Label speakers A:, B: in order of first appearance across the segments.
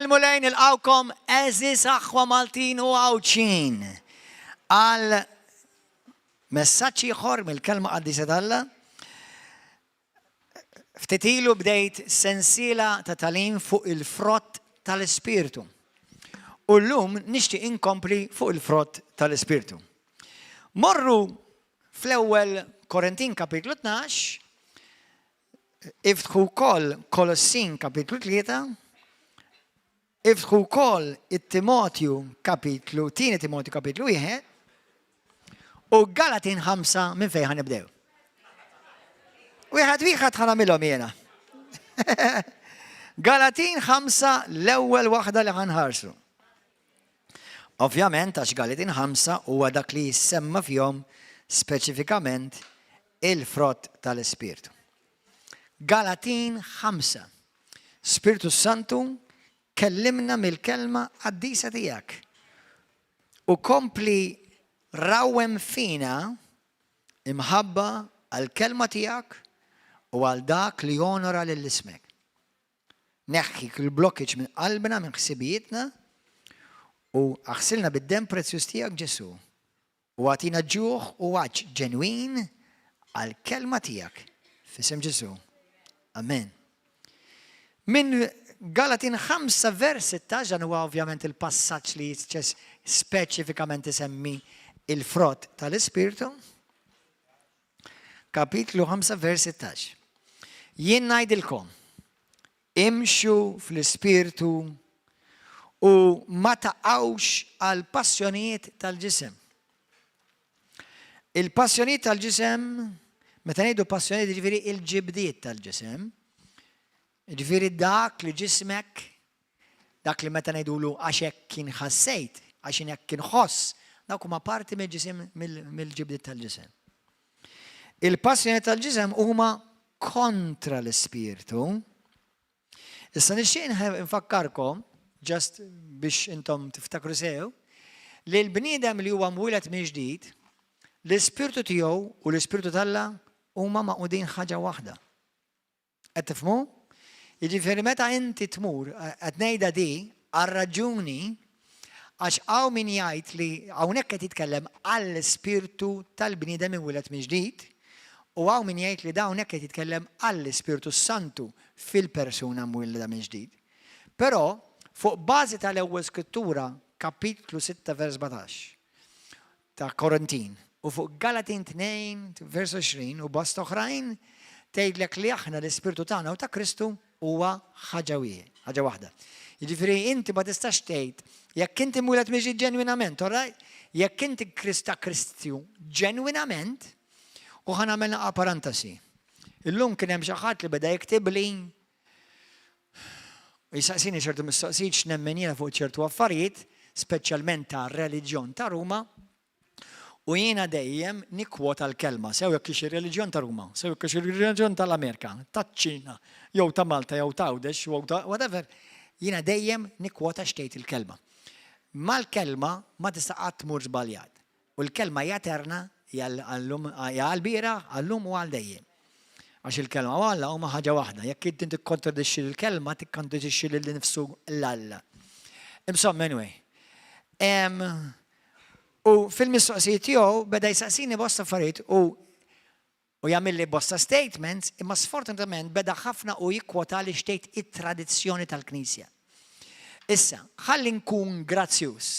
A: Il-Mulej nilqgħukom għeżież aħwa Maltin u Għawdxin għal messaġġ ieħor mill-Kelma Qaddisa t'Alla. Ftit ilu bdejt sensiela ta' tagħlim fuq il-frott tal-Ispirtu. U llum nixtieq inkompli fuq il-frott tal-Ispirtu. Morru fl-ewwel Korintin kapitlu 12, Iftħu wkoll Kolossin kapitlu 3, iftħu wkoll it-Timotju kapitlu, tieni Timotju kapitlu 1, u Galatin 5 minn fejn ħanibdew. Wieħed wieħed ħanamilhom jiena. Galatin 5 l-ewwel waħda li ħanħarsu. Ovvjament għax Galatin 5 huwa dak li jissemma fihom speċifikament il-frott tal-Ispirtu. Galatin 5. Spirtu Santu, kellimna mill-kelma qaddisa tiegħek u kompli rawwem fina imħabba għall-kelma tiegħek u għal dak li jonora lil ismek. Neħħi kull blockage minn qalbna, minn ħsibijietna u aħsilna bid-demm prezzjuż tiegħek Ġesù. U agħtina ġuħ u għatx ġenwin għall-kelma tiegħek. F'isem Ġesù. Amen. Minn Galatin 5 vers 16 dan huwa ovvjament il-passaġġ li speċifikament isemmi il-frott tal-Ispirtu. Kapitlu 5 vers 16. Jien ngħidilkom, imxu fl-ispirtu u ma taqgħux għal passjonijiet tal-ġisem. Il-passjonijiet tal-ġisem, meta ngħidu passjonijiet ġifieri il-ġibdiet tal-ġisem, ġifieri dak li ġismek, dak li meta ngħidulu għax hekk kien ħassejt, għax hekk kien ħoss, dawk huma parti mill-ġisem mill-ġibdiet tal-ġisem. Il-passjoni tal-ġisem huma kontra l-ispirtu. Issa nixtieq nfakkarkom, just biex intom tiftakru sew, li l-bniedem li huwa mwieled minn ġdid, l-ispirtu tiegħu u l-ispirtu t'Alla huma magħqudin ħaġa waħda. Qed tifhmu? Jiġifieri meta inti tmur, qed ngħidha di għar-raġuni għax hawn min jgħid li hawnhekk qed jitkellem għall-ispirtu tal-bniedem imwieled minn ġdid, u hawn min jgħid li da hawnhekk qed jitkellem għall-Ispirtu Santu fil-persuna mwielda minn ġdid. Però fuq bażi tal-ewwel skrittura kapitlu 6 vers 17 ta' Korintin u fuq Galatin 2 vers 20 u bosta oħrajn tgħidlek li aħna l-ispirtu tagħna u ta' Kristu huwa ħaġa wieħed, ħaġa waħda. Jiġifieri inti ma tistax tgħid jekk inti mwieled miġi ġenwinament, all right? Jekk inti Krista Kristu ġenwinament, u ħa nagħmel naqa' parantasi. Illum kien hemm xi ħadd li beda jiktibli u jisaqsini ċertu mistoqsijiet x'nemmen jiena fuq ċertu affarijiet, speċjalment ta' reliġjon ta' Ruma, u jiena dejjem nikkwota l-kelma, sew jekk hix ir-reliġjon ta' Ruma, sew jekk hix ir-reliġjon tal-Amerika, taċ-Ċina, jew ta' Malta, jew ta' Għawdex, jew ta' whatever, jiena dejjem nikkwota x'tgħid il-kelma. Mal-kelma ma tista' qatt tmur żbaljat. U l-kelma hija eterna, hija għal-lum, hija għall-bieraħ, għal-lum u għal dejjem. Għax il-kelma u Alla huma ħaġa waħda. Jekk inti tikkontradixxi l-kelma, tikkontradixxi lil nifsu l-Alla. Insomma, anyway. U fil-mistoqsijiet tiegħu beda jsaqsini bosta affarijiet u u jagħmilli bosta statements, imma sfortunatament beda ħafna u jikkwota li xtejt it-tradizzjoni tal-Knisja. Issa, ħalli nkun grazzjuż.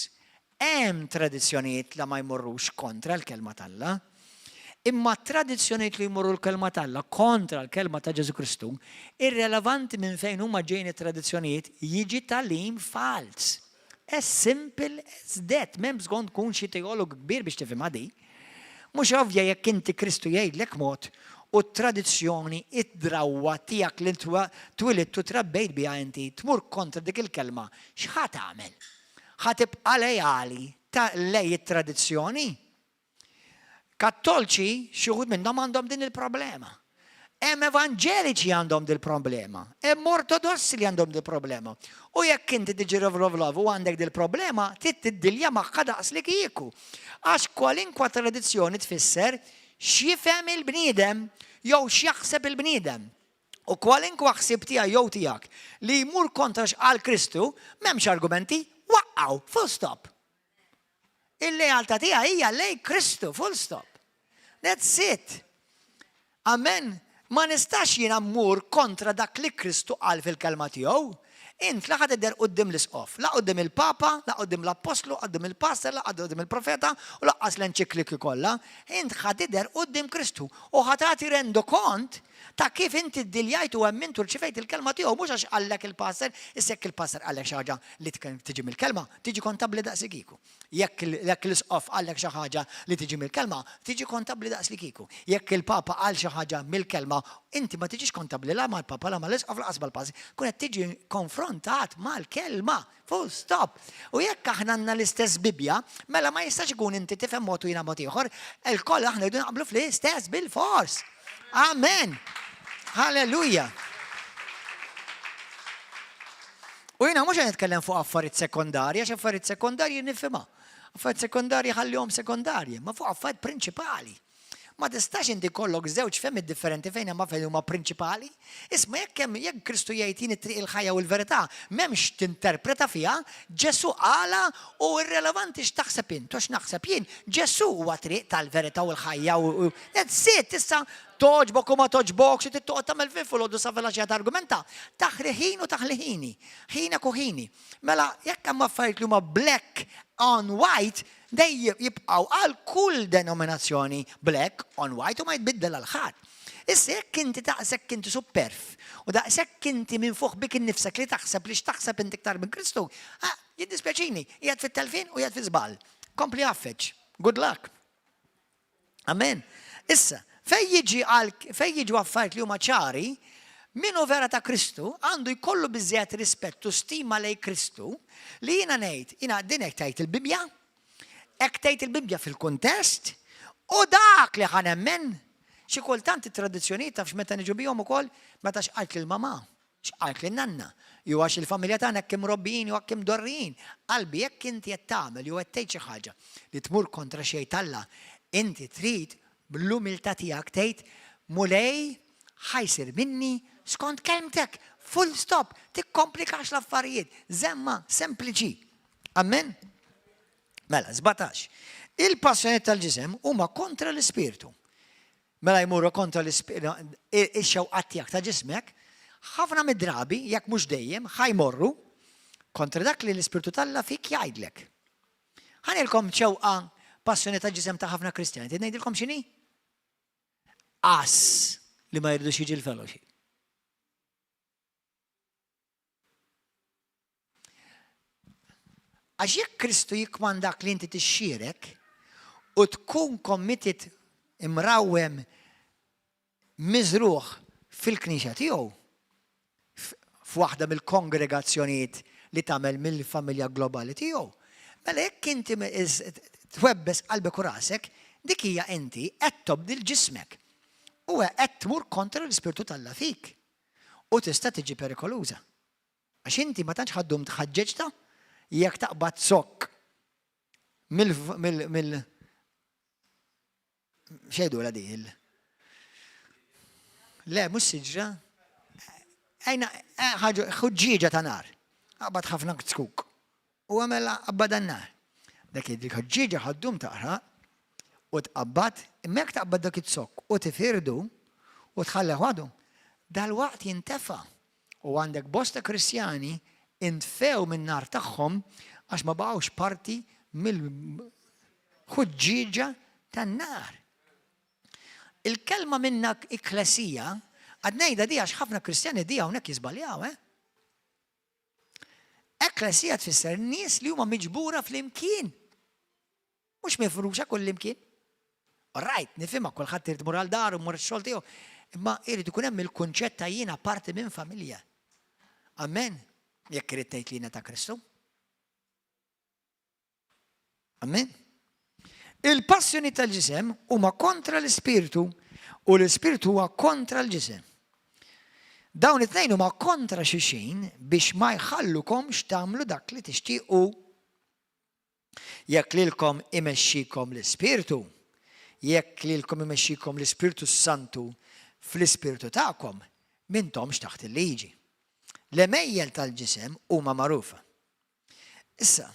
A: Hemm tradizzjonijiet la ma jmorrux kontra l-kelma t'Alla, imma tradizzjonijiet li jmorru l-kelma t'Alla kontra l-kelma ta' Ġesù Kristu, irrelevanti minn fejn huma ġejjin it-tradizzjonijiet, jiġi tagħlim falz. As simple as that. M'hemm bżonn tkun xi teologu kbir biex tifhimha di. Mhux ovvja jekk inti Kristu jgħidlek mod u t-tradizzjoni, id-drawwa tiegħek li twilidt u trabbejt biha inti tmur kontra dik il-kelma, x'ħa tagħmel? Ħa tibqa' lejali ta' lej it-tradizzjoni? Kattolċi, xi wħud minnhom għandhom din il-problema. Hemm evanġeliċi għandhom dil problema. Hemm ortodossi li għandhom dil problema. U jekk inti tiġi Revlov u għandek dil problema, trid tiddilja magħha daqs li kieku. Għax kwalinkwa tradizzjoni tfisser x'jifhem il-bniedem jew x'jaħseb il-bniedem. U kwalinkwa ħsieb tiegħi jew tiegħek li jmur kontra x'qal Kristu, m'hemmx argumenti, waqqgħu, full stop. Il-lealtà tiegħi hija lejn Kristu, full stop. That's it. Amen. Ma nistax jiena mmur kontra dak li Kristu qal fil-kelma tiegħu. Int la ħa tidher quddiem l-isqof, la quddiem il-papa, la quddiem l-appostlu, quddiem il-pastor, la quddiem il-profeta u laqqas l-enċikliki kollha. Int ħa tidher quddiem Kristu u ħa tagħti rendokont ta' kif inti ddiljajt u emmint u rċivejt il-kelma tiegħu mhux għax qallek il-pastor, issa jekk il-pastor qallek xi ħaġa li tiġi mill-kelma, tiġi kontabbli daqs li kieku. Jekk l-isqof qallek xi ħaġa li tiġi mill-kelma, tiġi kontabbli daqs li kieku. Jekk il-papa qal xi ħaġa mill-kelma, inti ma tiġix kontabbli la mal-papa, la mal-isqof, lanqas mal-pastor, tkun qed tiġi konfrontat mal-kelma. Full stop. U jekk aħna għandna l-istess Bibbja, mela ma jistax ikun inti tifhem mod u jiena mod ieħor, ilkoll aħna rridu naqblu fl-istess bil-fors. Amen. Halleluja. U jiena mhux qed nitkellem fuq affarijiet sekondarji, għax affarijiet sekondarji nifhimha. Affarijiet sekondarji ħallihom sekondarji, ma fuq affarijiet prinċipali. Ma tistax inti jkollok żewġ fehmiet differenti fejn hemm affarijiet li huma prinċipali. Isma' jekk hemm jekk Kristu jgħid jien it-triq il-ħajja u l-verità, m'hemmx x'tinterpreta fiha, Ġesù qalha u irrelevanti x'taħseb int u x'naħseb jien, Ġesù huwa t-triq tal-verità u l-ħajja u that's it, issa togħġbok u ma togħġbokx u trid toqgħod tagħmel minn filgħodu sa filgħaxija targumenta, taħli ħin u taħli ħini, ħinek u ħini. Mela jekk hemm affarijiet li huma black on white, They jibqgħu għal kull denominazzjoni black on white u ma jitbiddel għal ħadd. Issa jekk inti daqshekk inti supperv u daqshekk inti minfuħ bik innifsek li taħseb li x'taħseb inti iktar minn Kristu, ah, jiddispjaċini, qiegħed fit-telfien u qiegħed fi żball. Kompli għaffeġ. Good luck. Amen. Issa, fej jiġi għal fej jiġu affarijiet li huma ċari, min hu vera ta' Kristu għandu jkollu biżżejjed rispett u stima lej Kristu li jiena ngħid, jiena din hekk tgħid il-Bibbja, hekk tgħid il-Bibbja fil-kuntest, u dak li ħa nemmen. Xi kultant it-tradizzjonijiet tafx meta niġu bihom ukoll meta x'qalt lil mamà. X'qalt lin-nanna? Jew għax il-familja tagħna hekk imrobbijin jew hekk imdorrijin. Qalbi, jekk inti qed tagħmel jew qed tgħid xi ħaġa li tmur kontra x'jgħid Alla, inti trid bl-umiltà tiegħek tgħid, Mulej, ħa jsir minni skont kelmtek. Full stop. Tikkomplikax l-affarijiet. Żemmha sempliċi. Amen? Mela, 17. Il-passjonijiet tal-ġisem huma kontra l-ispirtu. Mela jmorru kontra ix-xewqat tiegħek ta' ġismek, ħafna mid-drabi, jekk mhux dejjem, ħa jmorru kontra dak li l-Ispirtu t'Alla fik jgħidlek. Ħa ngħidilkom xewqa passjoni ta' ġisem ta' ħafna Kristjani. Trid ngħidilkom x'inhi? Qas li ma jridux jiġi l-fellowship. Għax jekk Kristu jikkmandak li inti tixxierek u tkun committed imrawwem miżrugħ fil-knisja tiegħu, f'waħda mill-kongregazzjonijiet li tagħmel mill-familja globali tiegħu, mela jekk inti twebbes qalbek u rasek, dik hija inti qed tobdi l-ġismek u qed tmur kontra l-Ispirtu t'Alla fik. U tista' tiġi perikoluża. Għax inti ma tantx ħa ddum tħaġġeġ ta' jekk taqbad zokk mill mill x'jgħidulha di il Le, mhux siġra. Ejna, eh, ħaġa ħuġġieġa ta' nar. Aqbad ħafna zkuk. U għamel qabbad għan-nar. Dak il-ħġieġa ħaddum taqra u tqabbad, imma jekk taqbad dak iz-zokk u tifirdu u tħallih waħdu, dalwaqt jintefa'. U għandek bosta Kristjani intfew min-nar tagħhom għax ma baqgħux parti mill-ħuġġieġa tan-nar. Il-kelma minna ikklesia, għad ngħidha di għax ħafna Kristjani di hawnhekk jiżbaljaw, eh? Ekklesia tfisser nies li huma miġbura flimkien. Mhux mifruxa kullimkien. All right, nifhimha kulħadd irid imur għal daru, imur ix-xogħol tiegħu. Imma irid ikun hemm il-kunċett ta' jiena parti minn familja. Amen. Jekk irid tgħid li jiena ta' Kristu. Amen. Il-passjoni tal-ġisem huma kontra l-ispirtu u l-ispirtu huwa kontra l-ġisem. Dawn it-tnejn huma kontra xulxin biex ma jħallukomx tagħmlu dak li tixtiequ. Jekk lilkom imexxikom l-Ispirtu, jekk lilkom imexxikom l-Ispirtu s-Santu fl-ispirtu tagħkom, M'intomx taħt il-liġi. L-għemejjel tal-ġisem huma magħrufa. Issa,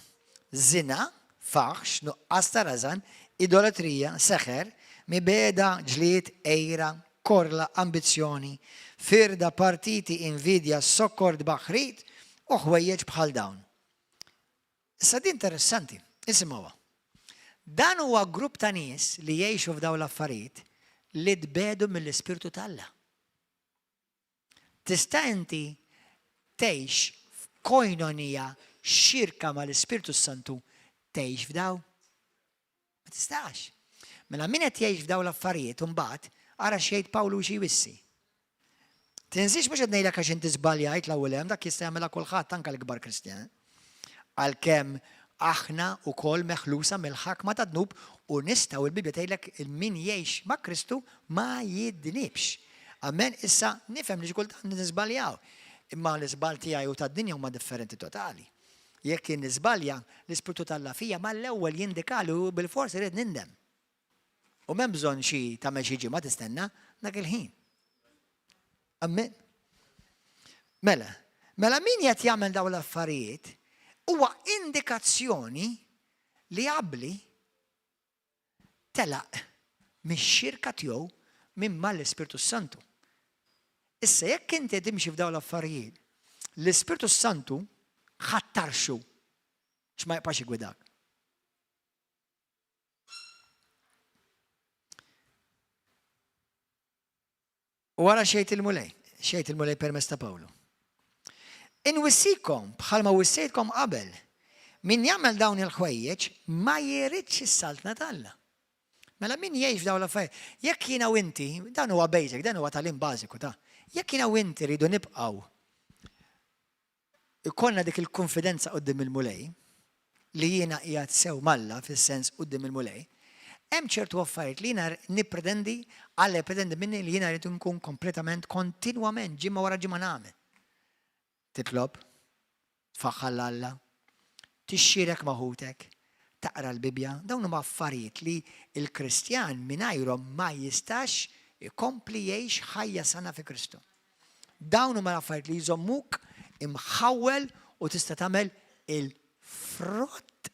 A: żina, faħx, nuqqas ta' rażan, idolatrija, seħer, mibegħda, ġlied, għira, korla, ambizzjoni, firda, partiti, invidja, sokkor, tbaħħrid, u ħwejjeġ bħal dawn. Issa din interessanti, isimgħuha. Dan huwa grupp ta' nies li jgħixu f'dawn l-affarijiet li tbiegħdu mill-Ispirtu t'Alla. Tista' inti tgħix f'koinonija xirka mal-Ispirtu s-Santu tgħix f'daw? Ma tistax. Mela min qed jgħix f'daw l-affarijiet imbagħad ara x'jgħid Pawlu xi jwissi. Tinsiex mhux qed ngħidlek għax inti żbaljajt l-ewwel hemm dak jista' jagħmilha kulħadd anke l-ikbar Kristjan. Għalkemm aħna wkoll meħlusa mill-ħakma tad-dnub u nistgħu il-Bibbja tgħidlek min jgħix ma' Kristu ma jidnibx. Amen, issa nifhem li xi kultant niżbaljaw. Imma l-iżball tiegħi u tad-dinja huma differenti totali. Jekk jien niżbalja, l-Ispirtu t'Alla fija mal-ewwel jindikali u bilfors irid nindem. U m'hemm bżonn xi tagħmel xi ġimgħa tistenna dak il-ħin. Amen. Mela, mela min qed jagħmel dawn l-affarijiet huwa indikazzjoni li abbli telaq mix-xirka tiegħu minn mal-Ispirtu Santu. Issa jekk inti timxi f'dawn l-affarijiet, l-Ispirtu Santu ħattarxu x'ma jibqax jigwidak. U wara xejt il-Mulej, xejt il-Mulej permezz ta' Pawlu. Inwissikom bħalma wissejtkom qabel, min jagħmel dawn il-ħwejjeġ ma jiritx is-saltna t'Alla. Mela min jgħix f'dawn l-affarijiet? Jekk jiena u inti, dan huwa basic, dan huwa tagħlim bażiku ta' jekk jiena u inti rridu nibqgħu ikollna dik il-kunfidenza quddiem il-Mulej, li jiena qiegħed sew m'Alla fis-sens quddiem il-Mulej, hemm ċertu affarijiet li jiena nippretendi, Alla jippretendi minni li jiena rrid nkun kompletament kontinwament ġimgħa wara ġimgħa nagħmel. Titlob, tfaħħar 'l Alla, tixxierek ma' ħutek, taqra l-Bibbja, dawn huma affarijiet li l-Kristjan mingħajrhom ma jistax ikompli jgħix ħajja sana fi Kristu. Dawn huma l-affarijiet li jżommuk imħawwel u tista' tagħmel il-frott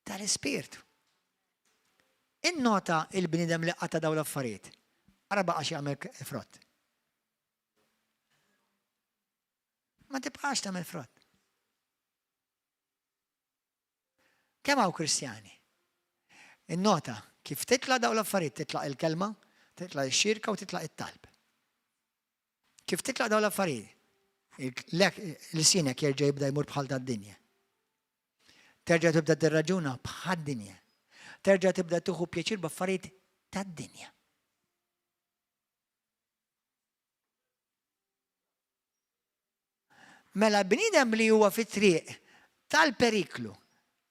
A: tal-Ispirtu. Innota il-bniedem li qata' dawn l-affarijiet. Ara baqa' xi jagħmel frott. Ma tibqax tagħmel frott. Kemm hawn Kristjani? Innota kif titlaq dawn l-affarijiet, titlaq il-kelma, titlaq ix-xirka u titlaq it-talb. Kif titlaq dawn l-affarijiet, l-sinek jerġa' jibda jmur bħal tad-dinja. Terġa' tibda tirraġuna bħad-dinja. Terġa' tibda tieħu pjaċir b'affarijiet tad-dinja. Mela bniedem li huwa fit-triq tal-periklu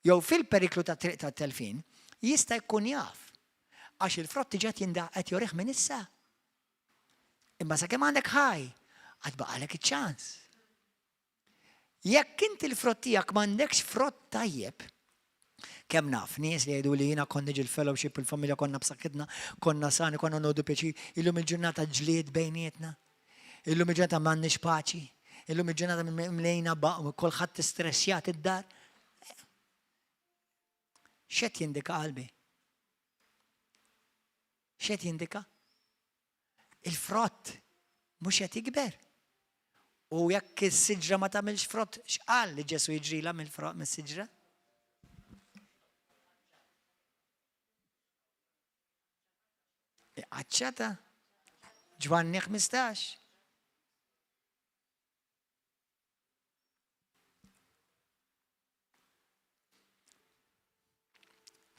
A: jew fil-periklu tat-triq tat-telfien jista' jkun jaf għax il-frott diġà qed jorih minn issa. Imma sakemm għandek ħaj, għad baqalek iċ-ċans. Jekk inti l-frott tiegħek m'għandekx frott tajjeb, kemm naf nies li jgħidu li jiena kont niġi l-fellowship, il-familja konna b'saħħitna, konna sani, konna nodu pjaċir, illum il-ġurnata ġlied bejnietna. Illum il-ġurnata m'għandniex paċi, illum il-ġurnata mlejna kulħadd istressjat id-dar. X'qed jindika qalbi? X'qed jindika? Il-frott mhux qed jikber. U jekk is-siġra ma tagħmilx frott, x'qal li Ġesu jiġrilha mill-frott mis-siġra? Iqaċċata. Ġwanni 15.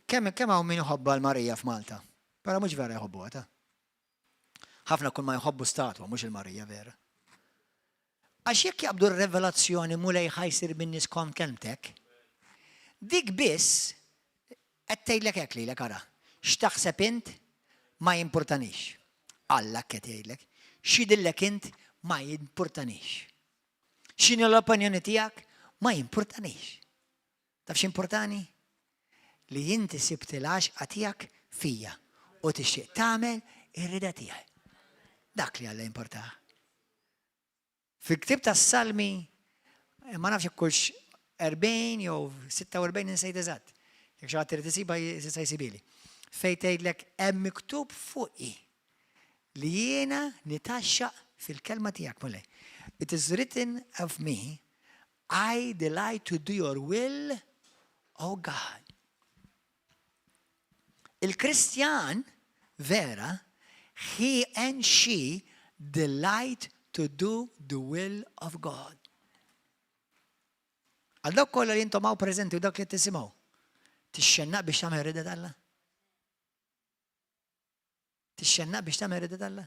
A: Kemm kemm hawn min iħobbha l-Marija f'Malta? Però mhux vera jħobbuha ta. Ħafna kull ma jħobbu statwa, mhux il-Marija vera. Għax jekk jaqbdu r-revelazzjoni Mulej ħa jsir minni skont kelmtek, dik biss qed tgħidlek hekk lilek ara. X'taħseb int ma jimpurtanix. Alla qed jgħidlek. X'jidillek int ma jimpurtanix. X'inhi l-opinjoni tiegħek ma jimpurtanix. Taf x'importani? Li inti sibt il-għaxqa tiegħek fija u tixtieq tagħmel ir-rieda tiegħi. Dak li Alla jimportah. Fil-ktieb tas-Salmi, ma nafx jekk hux 40 jew 46 insejt eżatt. Jekk xi ħadd irid isibha jista' jsibili. Fejn tgħidlek hemm miktub fuqi li jiena nitgħaxxaq fil-kelma tiegħek Mulej. It is written of me, I delight to do your will, O God. Il-Kristjan vera, he and she delight to do the will of God. Għal dawk kollha li intom hawn preżenti u dawk li tisimgħu, tixxennaq biex tagħmel rida t'Alla? Tixxennaq biex tagħmel rida t'Alla?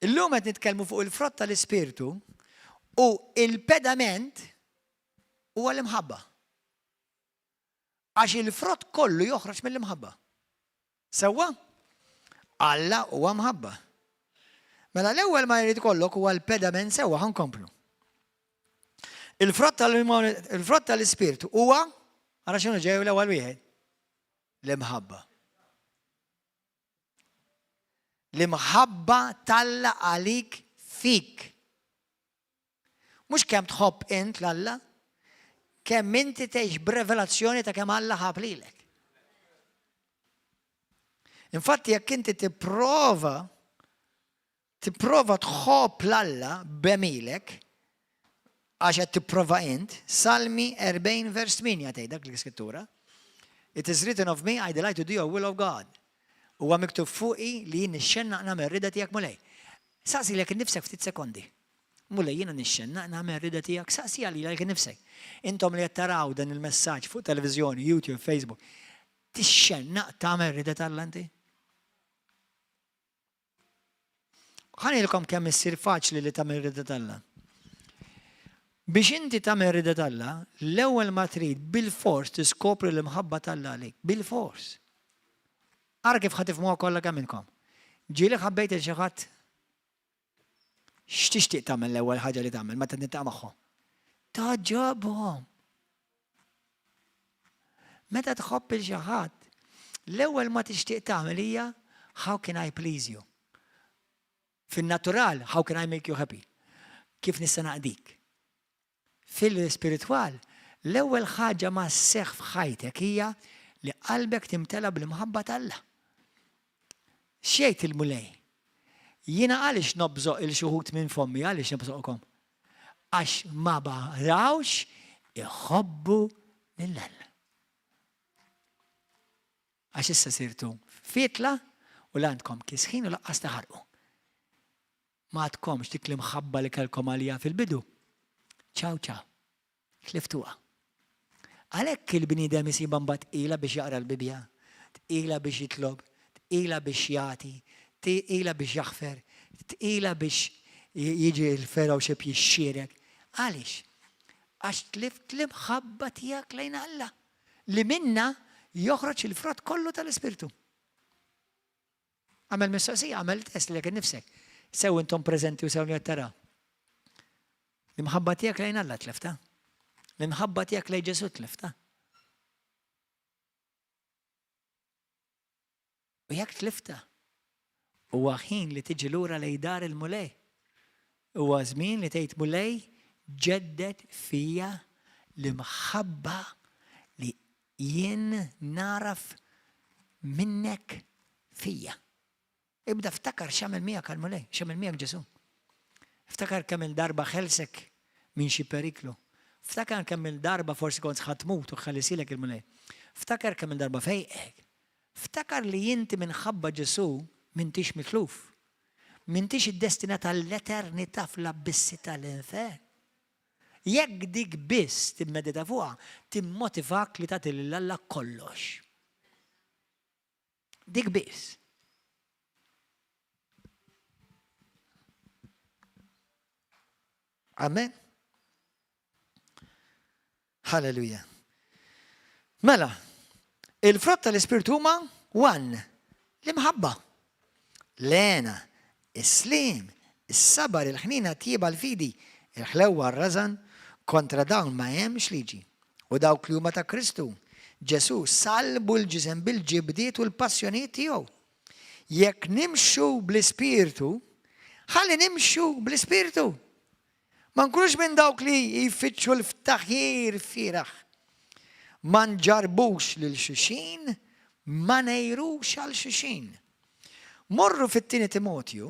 A: Illum qed nitkellmu fuq il-frott tal-Ispirtu u il-pedament huwa l-imħabba. Għax il-frott kollu joħroġ mill-imħabba. Sewwa? Alla huwa mħabba. Mela l-ewwel ma jrid ikollok huwa l-pedament sewwa ħa nkomplu. Il-frott tal-ispirtu huwa ara x'inhu ġej l-ewwel wieħed. L-imħabba. L-imħabba t'Alla għalik fik. Mhux kemm tħobb int 'l Alla, kemm inti tgħix b'revelazzjoni ta' kemm Alla ħab lilek. Infatti jekk inti tipprova tipprova tħobb 'l Alla b'għemilek, għax qed tipprova int, Salmi 40 vers 8 tgħid dak l-iskrittura. It is written of me, I delight to do your will of God. Huwa miktub fuqi li jien nixxennaq nagħmel rida tiegħek Mulej. Saqsi lilek innifsek ftit sekondi. Mulej jiena nixxennaq nagħmel rieda tiegħek, saqsiha lilek innifsek. Intom li qed taraw dan il-messaġġ fuq televiżjoni, YouTube, Facebook, tixxennaq tagħmel rieda t'Alla inti? Ħa ngħidilkom kemm issir faċli li tagħmel rieda t'Alla. Biex inti tagħmel rieda t'Alla, l-ewwel ma trid bil-fors tiskopri l-imħabba t'Alla għalik, bil-fors. Ara kif ħa tifhmuha kollha kemm minnkom. Ġieli ħabbejt il xi ħadd? X'tixtieq tagħmel l-ewwel ħaġa li tagħmel meta tintaqa' magħhom? Togħġobhom. Meta tħobb il xi ħadd, l-ewwel ma tixtieq tagħmel hija how can I please you? Fin-natural, how can I make you happy? Kif nista' naqdik? Fil-spiritwal, l-ewwel ħaġa ma sseħħ f'ħajtek hija li qalbek timtela bl-imħabba t'Alla. X'jgħid il-Mulej? Jiena għaliex nobżoq 'il xi wħud minn fommi, għaliex nobżoqkom? Għax ma baqgħux iħobbu lil Alla. Għax issa sirtu fietla u la għandkom kisħin u laqqas taħarqu. Ma għadkomx dik l-imħabba li kellkom għalija fil-bidu. Ċaw ċaw. Tliftuha. Għalhekk il-bniedem isibha mbagħad tqila biex jaqra l-Bibbja, tqila biex jitlob, tqila biex jagħti, tqila biex jaħfer, tqila biex jiġi l-fellowship jixxierek. Għaliex? Għax tlift l-imħabba tiegħek lejn Alla li minna joħroġ il-frott kollu tal-Ispirtu. Għamel mistoqsija, għamel test lilek innifsek. Sew intom preżenti u sew li qed taraw. L-imħabba tiegħek lejn Alla tlefta. L-imħabba tiegħek lejn Ġesù tlefta. U jekk tlifta, huwa ħin li tiġi lura lejn dar il-Mulej. Huwa żmien li tgħid Mulej ġedded fija l-imħabba li Jien nagħraf minnek fija. Ibda ftakar x'għamel miegħek għall-Mulej, x'għamel miegħek Ġesù. Ftakar kemm-il darba ħelsek minn xi periklu. Ftakar kemm-il darba forsi kont ħa tmut u ħelisilek il-Mulej. Ftakar kemm-il darba fejqek. Ftakar li inti minħabba Ġesù m'intix mitluf. M'intix iddestinat għall-eternità fl-abbissi tal-infern. Jekk dik biss timmedita fuqha, timmotivak li tagħti lil Alla kollox. Dik biss. Amen. Halleluja. Mela, il-frott tal-Ispirtu huma one, l-imħabba, l-hena, is-sliem, is-sabar, il-ħniena, t-tjieba, l-fidi, il-ħlewwa, r-rażan, kontra dawn ma hemmx liġi. U dawk li huma ta' Kristu Ġesù sallbu l-ġisem bil-ġibdiet u l-passjonijiet tiegħu. Jekk nimxu bl-Ispirtu, Ħalli nimxu bl-Ispirtu. Ma nkunux minn dawk li jfittxu l-ftaħir fieragħ. Ma nġarrbux lil xulxin, ma ngħirux għal xulxin. Morru fit-tieni Timotju,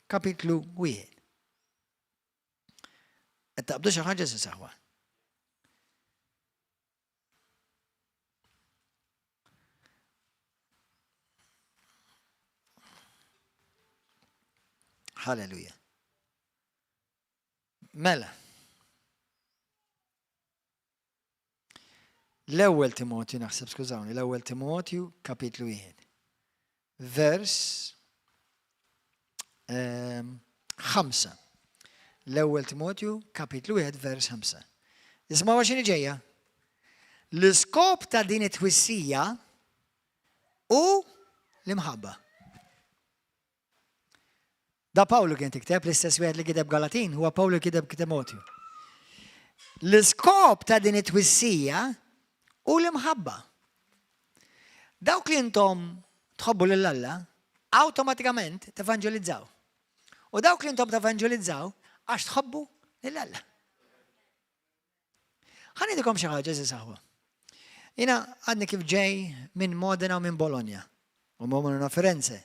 A: kapitlu wieħed. Qed taqbdu xi ħaġa se saħwa. Halleluja. Mela. L-ewwel Timotju naħseb skużawni, l-ewwel Timotju kapitlu 1. Vers 5. L-ewwel Timotju kapitlu 1 vers 5. Isma' x'inhi ġejja. L-iskop ta' din it-twissija u l-imħabba. Da Pawlu kien tikteb, l-istess wieħed li kiteb Galatin, huwa Pawlu kiteb Timotju. L-iskop ta' din it-twissija u l-imħabba. Dawk li intom tħobbu lil Alla, awtomatikament tevanġelizzaw. U dawk li intom tevanġelizzaw għax tħobbu lil Alla. Ħa ngħidilkom xi ħaġa, għeżież aħwa. Jiena għadni kif ġej minn Modena u minn Bologna u minn Firenze.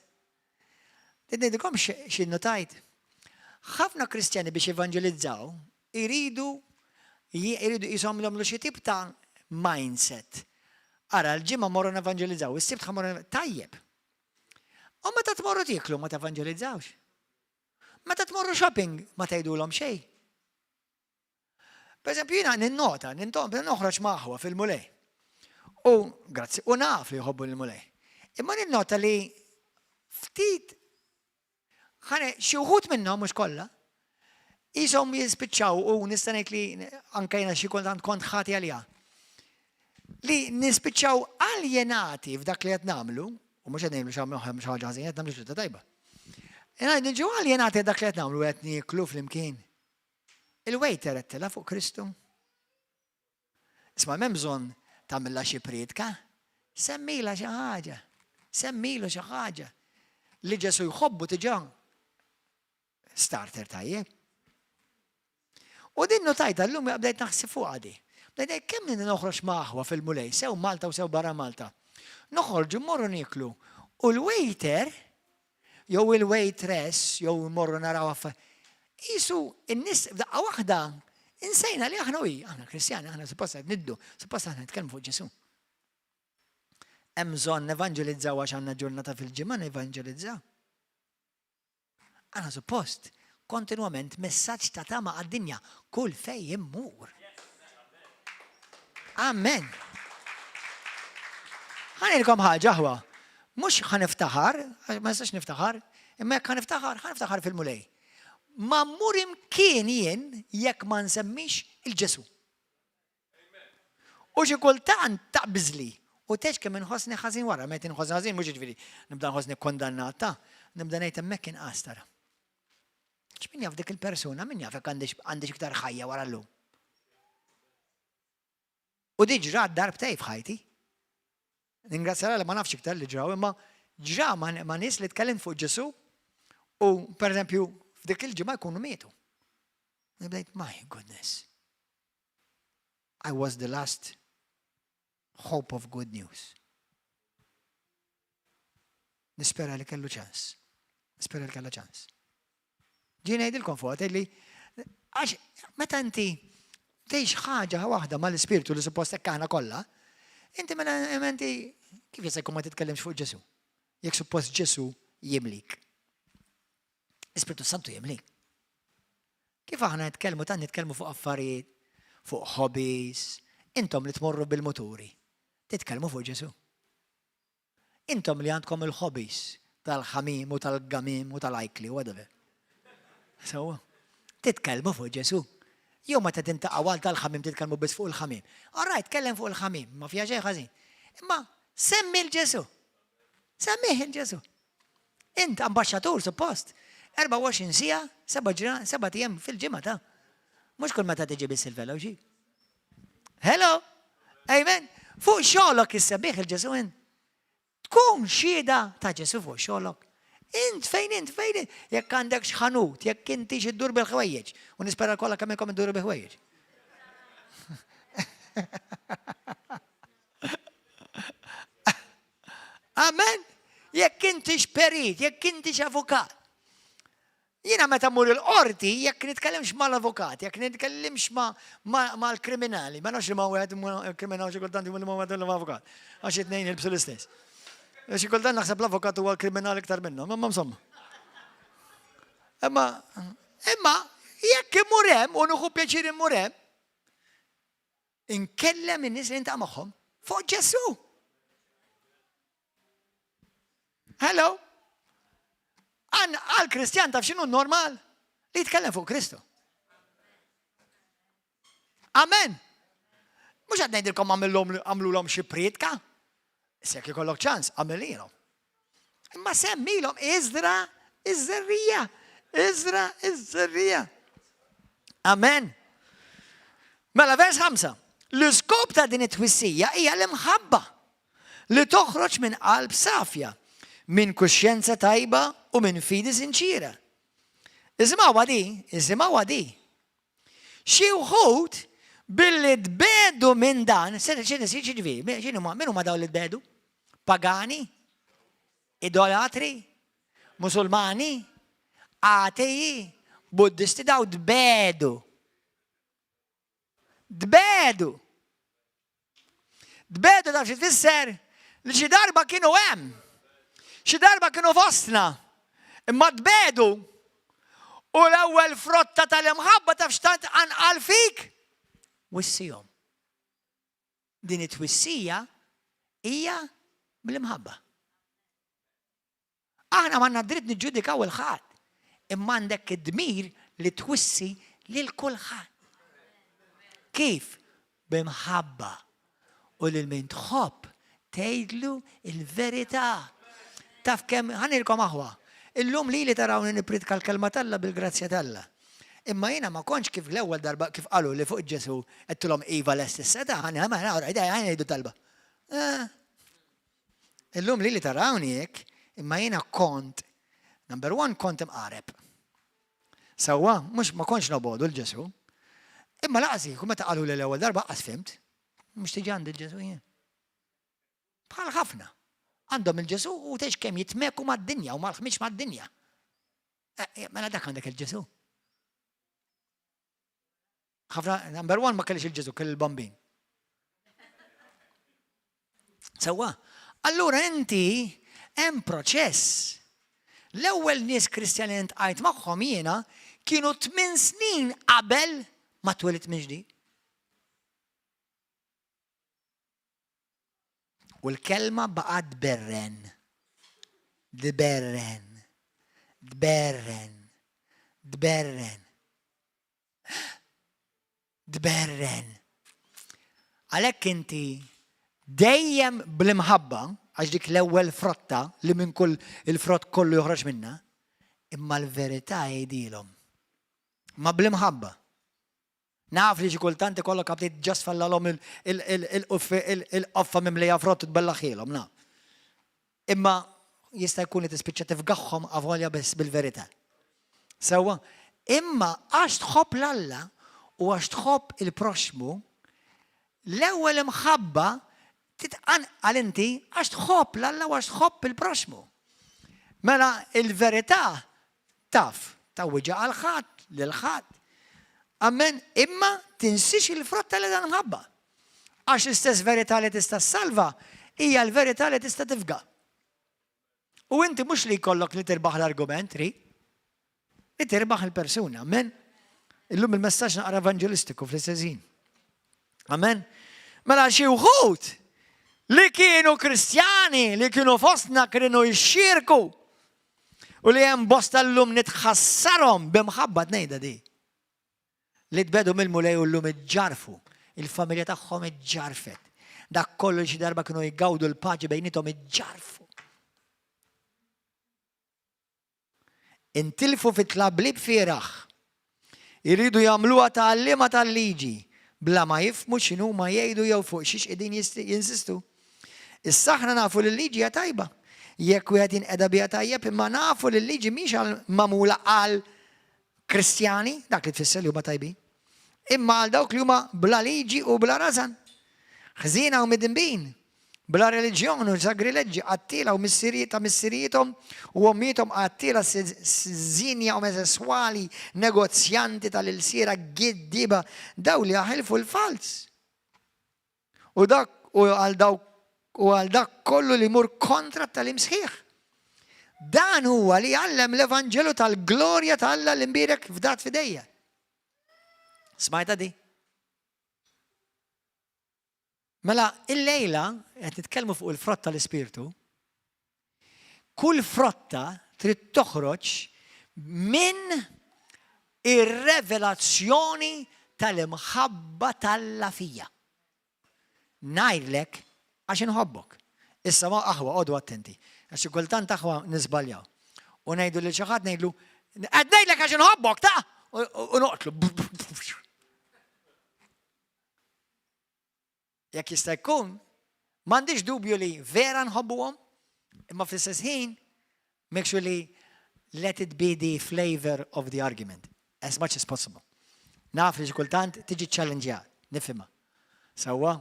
A: Ngħidilkom xi notajt. Ħafna Kristjani biex evanġelizzaw iridu jridu jisom jagħmlu xi tip ta' mindset. Ara, l-ġimgħa morru nevanġelizzaw, is-sibt ħa tajjeb. U meta tmorru tieklu ma tevanġelizzawx. Meta tmorru shopping ma tgħidulhom xejn. Per eżempju, jiena ninnota, noħroġ ma' aħwa fil-Mulej. U, grazzi, u naf li jħobbu l-Mulej. Imma ninnota li ftit, ħane, xi wħud minnhom mhux kollha, jisom jispiċċaw u nista' ngħid li anke jiena xi kultant kont ħati għaliha. Li nispiċċaw aljenati f'dak li qed nagħmlu, u mhux qed ngħidu xi ħaġa ħażin, qed nagħmlu xi tajba. Niġu aljenati dak li qed nagħmlu qed nieklu flimkien. Il-waiter għedtilha fuq Kristu. Isma' m'hemm bżonn tagħmilha xi priedka. Semmilha xi ħaġa. Semmilu xi ħaġa. Li Ġesu jħobbu diġà starter tajjeb. U din notajta llum bdejt naħseb fuq għadi. Bdejt kemm noħroġ ma' aħwa fil-Mulej, sew Malta u sew barra Malta. Noħorġu morru niklu. U l-waiter jew il-waitress, jew morru naraw affa. Isu, in-nies f'daqqa waħda insejna li aħna hi, aħna Kristjani, aħna suppost qed niddu, suppost aħna nitkellmu fuq Ġesu. Hemm bżonn nevanġelizzaw għax għandna ġurnata fil-ġimgħa nevanġelizzaw. Aħna suppost kontinwament messaġġ ta' tama għad-dinja kull fej immur. Amen. Ħa ngħidilkom ħaġa aħwa. Mhux ħa niftaħar, ma nistax niftaħar, imma jekk ħa niftaħar, ħa niftaħar fil-Mulej. Ma mmur imkien jien jekk ma nsemmix il-Ġesu. U xi kultant taqbiżli u tgħidx kemm inħossni ħażin wara, meta inħossni ħażin mhux jiġifieri nibda nħossni kkundannata, nibda ngħid hemmhekk inqas tara. X'min jaf dik il-persuna, min jaf jekk għandix iktar ħajja wara llum. U di ġrat darbtej f'ħajti. Ningrazzja li ma nafx iktar li ġraw, imma ġra ma' nies li tkellimt fuq Ġesu u pereżempju f'dik il-ġimgħa jkunu mietu. Nibdejt, my goodness. I was the last hope of good news. Nispera li kellu ċans. Nispera li kellu ċans. Ġie ngħidilkom fuq li għax meta inti tgħix ħaġa waħda mal-ispirtu li suppost hekk aħna kollha, inti mela inti kif jista' jkun ma titkellimx fuq Ġesu? Jekk suppost Ġesu jimlik. L-Ispirtu Santu jimlik. Kif aħna nitkellmu tant nitkellmu fuq affarijiet, fuq hobbies, intom li tmorru bil-muturi, titkellmu fuq Ġesu. Intom li għandkom il-hobbies tal-ħamim u tal-gamim u tal-ajkli, whatever. So, titkellmu fuq Ġesu. Jew meta tintaqgħu għal tal-ħamim titkellmu biss fuq il-ħamim. All right, tkellem fuq il-ħamim, ma fiha xejn ħażin. Imma semmi l-Ġesu. Semmih il-Ġesu. Int ambaxxatur suppost. 24 siegħa, seba' ġra, seba' tiem fil-ġimgħa ta' Mhux kull meta tiġi biss il-fellowship. Hello! Amen! Fuq xogħlok issebih il-Ġesu int. Tkun xhieda ta' Ġesu fuq xogħlok. Int fejn int fejn int? Jekk għandek x'ħanut, jekk inti xi ddur bil-ħwejjeġ, u nispera kollha kemm inkom idduru bil-ħwejjeġ. Amen. Jekk inti xperit, jekk inti x'avukat. Jiena meta mmur il-qorti, jekk nitkellimx mal-avukat, jekk nitkellimx mal-kriminali, ma nafx li ma wieħed kriminali xi kultant li ma wieħed l-avukat, għax it-tnejn jilbsu l-istess. Xi kultant naħseb l-avukat huwa l-kriminali iktar minnhom, imma insomma. Imma, imma jekk immur hemm u nieħu pjaċir immur hemm, inkellem in-nies li niltaqa' magħhom fuq Ġesù. Hello? Għal Kristjan taf x'inhu normal? Li jitkellem fuq Kristu. Amen. Mhux qed ngħidilkom għamlulhom xi priedka. Se jekk ikollok ċans, għamililhom. Imma semmilhom iżra iż-żerrija. Iżra iż-żerrija. Amen. Mela vers 5. L-iskop ta' din it-twissija hija l-imħabba. Li toħroġ minn qalb safja, minn kuxjenza tajba u minn fidi sinċiera. Isimgħuha di, isimgħuha di. Xi wħud billi tbiegħdu minn dan, x'jiġifieri, min huma dawn li tbiegħdu? Pagani? Idolatri? Musulmani? Atei? Buddisti daw tbiegħdu. Tbiegħdu. Tbiegħdu taf xi tfisser? Li xi darba kienu hemm. Xi darba kienu fostna. Imma tbiegħdu. U l-ewwel frotta tal-imħabba taf x'tant anqal fik? Wissihom. Din it-twissija hija bl-imħabba. Aħna m'għandna dritt niġġudikaw il-ħadd, imma għandek id-dmir li twissi lil kulħadd. Kif? B'imħabba. U lil min tħobb tgħidlu l-verità. Taf kemm ħanilkom aħwa. Illum lili tarawni nippriedka l-kelma t'Alla bil-grazzja t'Alla. Imma jiena ma kontx kif l-ewwel darba kif qalu li fuq Ġesù għedtilhom iva lest is-seta' ħa ngħidu talba. Eh. Illum lili tarawni hekk, imma jiena kont, number one, kont imqareb. Sewwa, mhux ma kontx nobogħdu 'l Ġesù. Imma laqas kieku meta qaluli l-ewwel darba qas fhimt. Mhux tiġi għandi l-Ġesù jien. Bħal ħafna. Għandhom il-Ġesù u tgħix kemm jitmeku mad-dinja u mal-ħmiġ mad-dinja. Eh, eh, mela dak għandek il-Ġesù. Ħafna, number one ma kellix il-Ġesu, kelli l-bambin. Sewwa, allura inti hemm proċess. L-ewwel nies Kristjani li ntqajt magħhom jiena kienu tmien snin qabel ma twelidt minn ġdid. U l-kelma baqgħet tberren. Tberren. Tberren. Tberren. Tberren. Għalhekk inti dejjem bl-imħabba, għax dik l-ewwel frotta li minn kull il-frott kollu joħroġ minna, imma l-verità għidilhom. Ma bl-imħabba. Naf li xi kultant ikollok aptit ġast fallalhom il-qoffa mimlija frott u tbellaħhielhom, naf. Imma jista' jkun li tispiċċa tifgaħhom avolja biss bil-verità. Sewwa? Imma għax tħobb 'l Alla u għax tħobb il-proxxmu, l-ewwel imħabba titqanqal inti għax tħobb 'l Alla u għax tħobb il-proxxmu. Mela il-verità taf tgħawwiġha għal ħadd, lil ħadd. Amen. Imma tinsiex il-frott tal-imħabba. Għax l-istess verità li tista' ssalva hija l-verità li tista' tifga. U inti mhux li jkollok li tirbaħ l-argument, ri. Li tirbaħ il-persuna. Amen. Illum il-messaġġ naqra evangelistiku fl-istess ħin. Amen. Mela xi wħud li kienu Kristjani, li kienu fostna kienu jxirku u li hemm bosta llum nitħassarhom b'imħabba tnejda di. Li tbedu mill-Mulej u llum iġġarfu, il-familja tagħhom iġġarfet. Dak kollu li xi darba kienu jgawdu l-paċi bejniethom iġġarfu. Intilfu fit-tlablib fieragħ. Iridu jagħmluha ta' għalliema tal-liġi, bla ma jifhmu x'inhuma jgħidu jew fuq xiex qegħdin jinsistu. Issa aħna nafu li l-liġi hija tajba. jekk wieħed jinqeda biha tajjeb, imma nafu li l-liġi mhix għal magħmula għal Kristjani, dak li tfisser li huma tajbin, imma għal dawk li huma bla liġi u bla rażan, ħżiena u midinbin, bla reliġjon u sagrileġġi, qattiela u missirijiet ta' missirijiethom u ommijiethom, qattiela, żienja, omosesswali, negozjanti tal-ilsiera, giddieba, daw li jaħilfu l-falz. U dak u għal dawk u għal dak kollu li jmur kontra t-tagħlim sħiħ. Dan huwa li jgħallem l-evanġelu tal-glorja ta' Alla l-imbierek fdat f'idejja. Smajta di? Mela, illejla qed nitkellmu fuq il-frott tal-Ispirtu. Kull frotta trid toħroġ minn ir-revelazzjoni tal-imħabba t'Alla fija. Ngħidlek għax inħobbok. Issa ma aħwa għodu attenti. Għax kultant aħwa niżbaljaw. U ngħidu lil xi ħadd ngħidlu, qed ngħidlek għax inħobbok ta' u noqtlu. Jekk jista' jkun, m'għandix dubju li vera nħobbuhom, imma fl-istess ħin, make sure li let it be the flavor of the argument, as much as possible. Naf li xi kultant tiġi challenge nifhimha. Sewwa?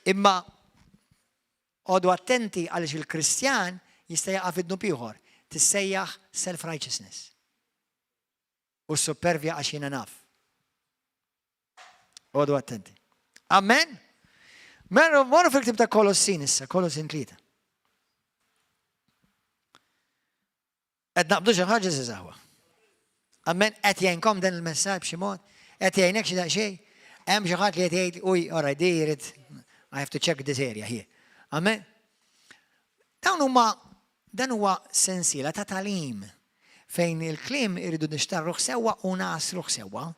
A: Imma għodu attenti għaliex il-Kristjan jista' jaqa' fi dnub ieħor, tissejjaħ self-righteousness. U s-supervja għax jiena naf. Għodu attenti. Amen? Mela, morru fil-ktib ta' Kolossin issa, Kolossin 3. Qed naqbdu xi ħaġa żiżawa. Amen, qed jgħinkom dan il-messaġġ b'xi mod, qed jgħinek xi daqsxejn. Hemm xi ħadd li qed jgħid, uj, all right, di jrid, I have to check this area here. Amen. Dawn huma dan huwa sensiela ta' talim fejn il-kliem iridu nixtarruh sewwa u nasruh sewwa.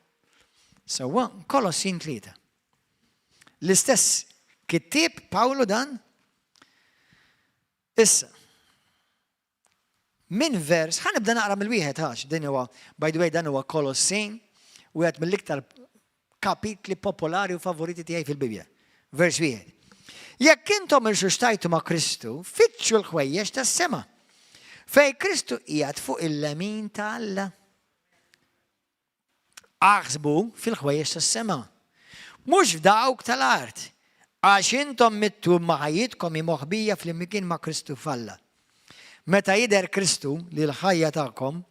A: Sewwa, Kolossin 3. L-istess kittieb Pawlu dan. Issa, minn vers, ħa nibda naqra mill-wieħed għax din huwa, by the way, dan huwa Kolossin, wieħed mill-iktar kapitli popolari u favoriti tiegħi fil-Bibbja. Vers wieħed. Jekk intom irxuxtajtu ma' Kristu, fittxu l-ħwejjeġ tas-sema, fej Kristu qiegħed fuq il-lemin ta' Alla. Aħsbu fil-ħwejjeġ tas-sema, mhux f'dawk tal-art, għax intom mittu imma ħajjitkom hi moħbija flimkien ma' Kristu f'Alla. Meta jidher Kristu, li l-ħajja tagħkom,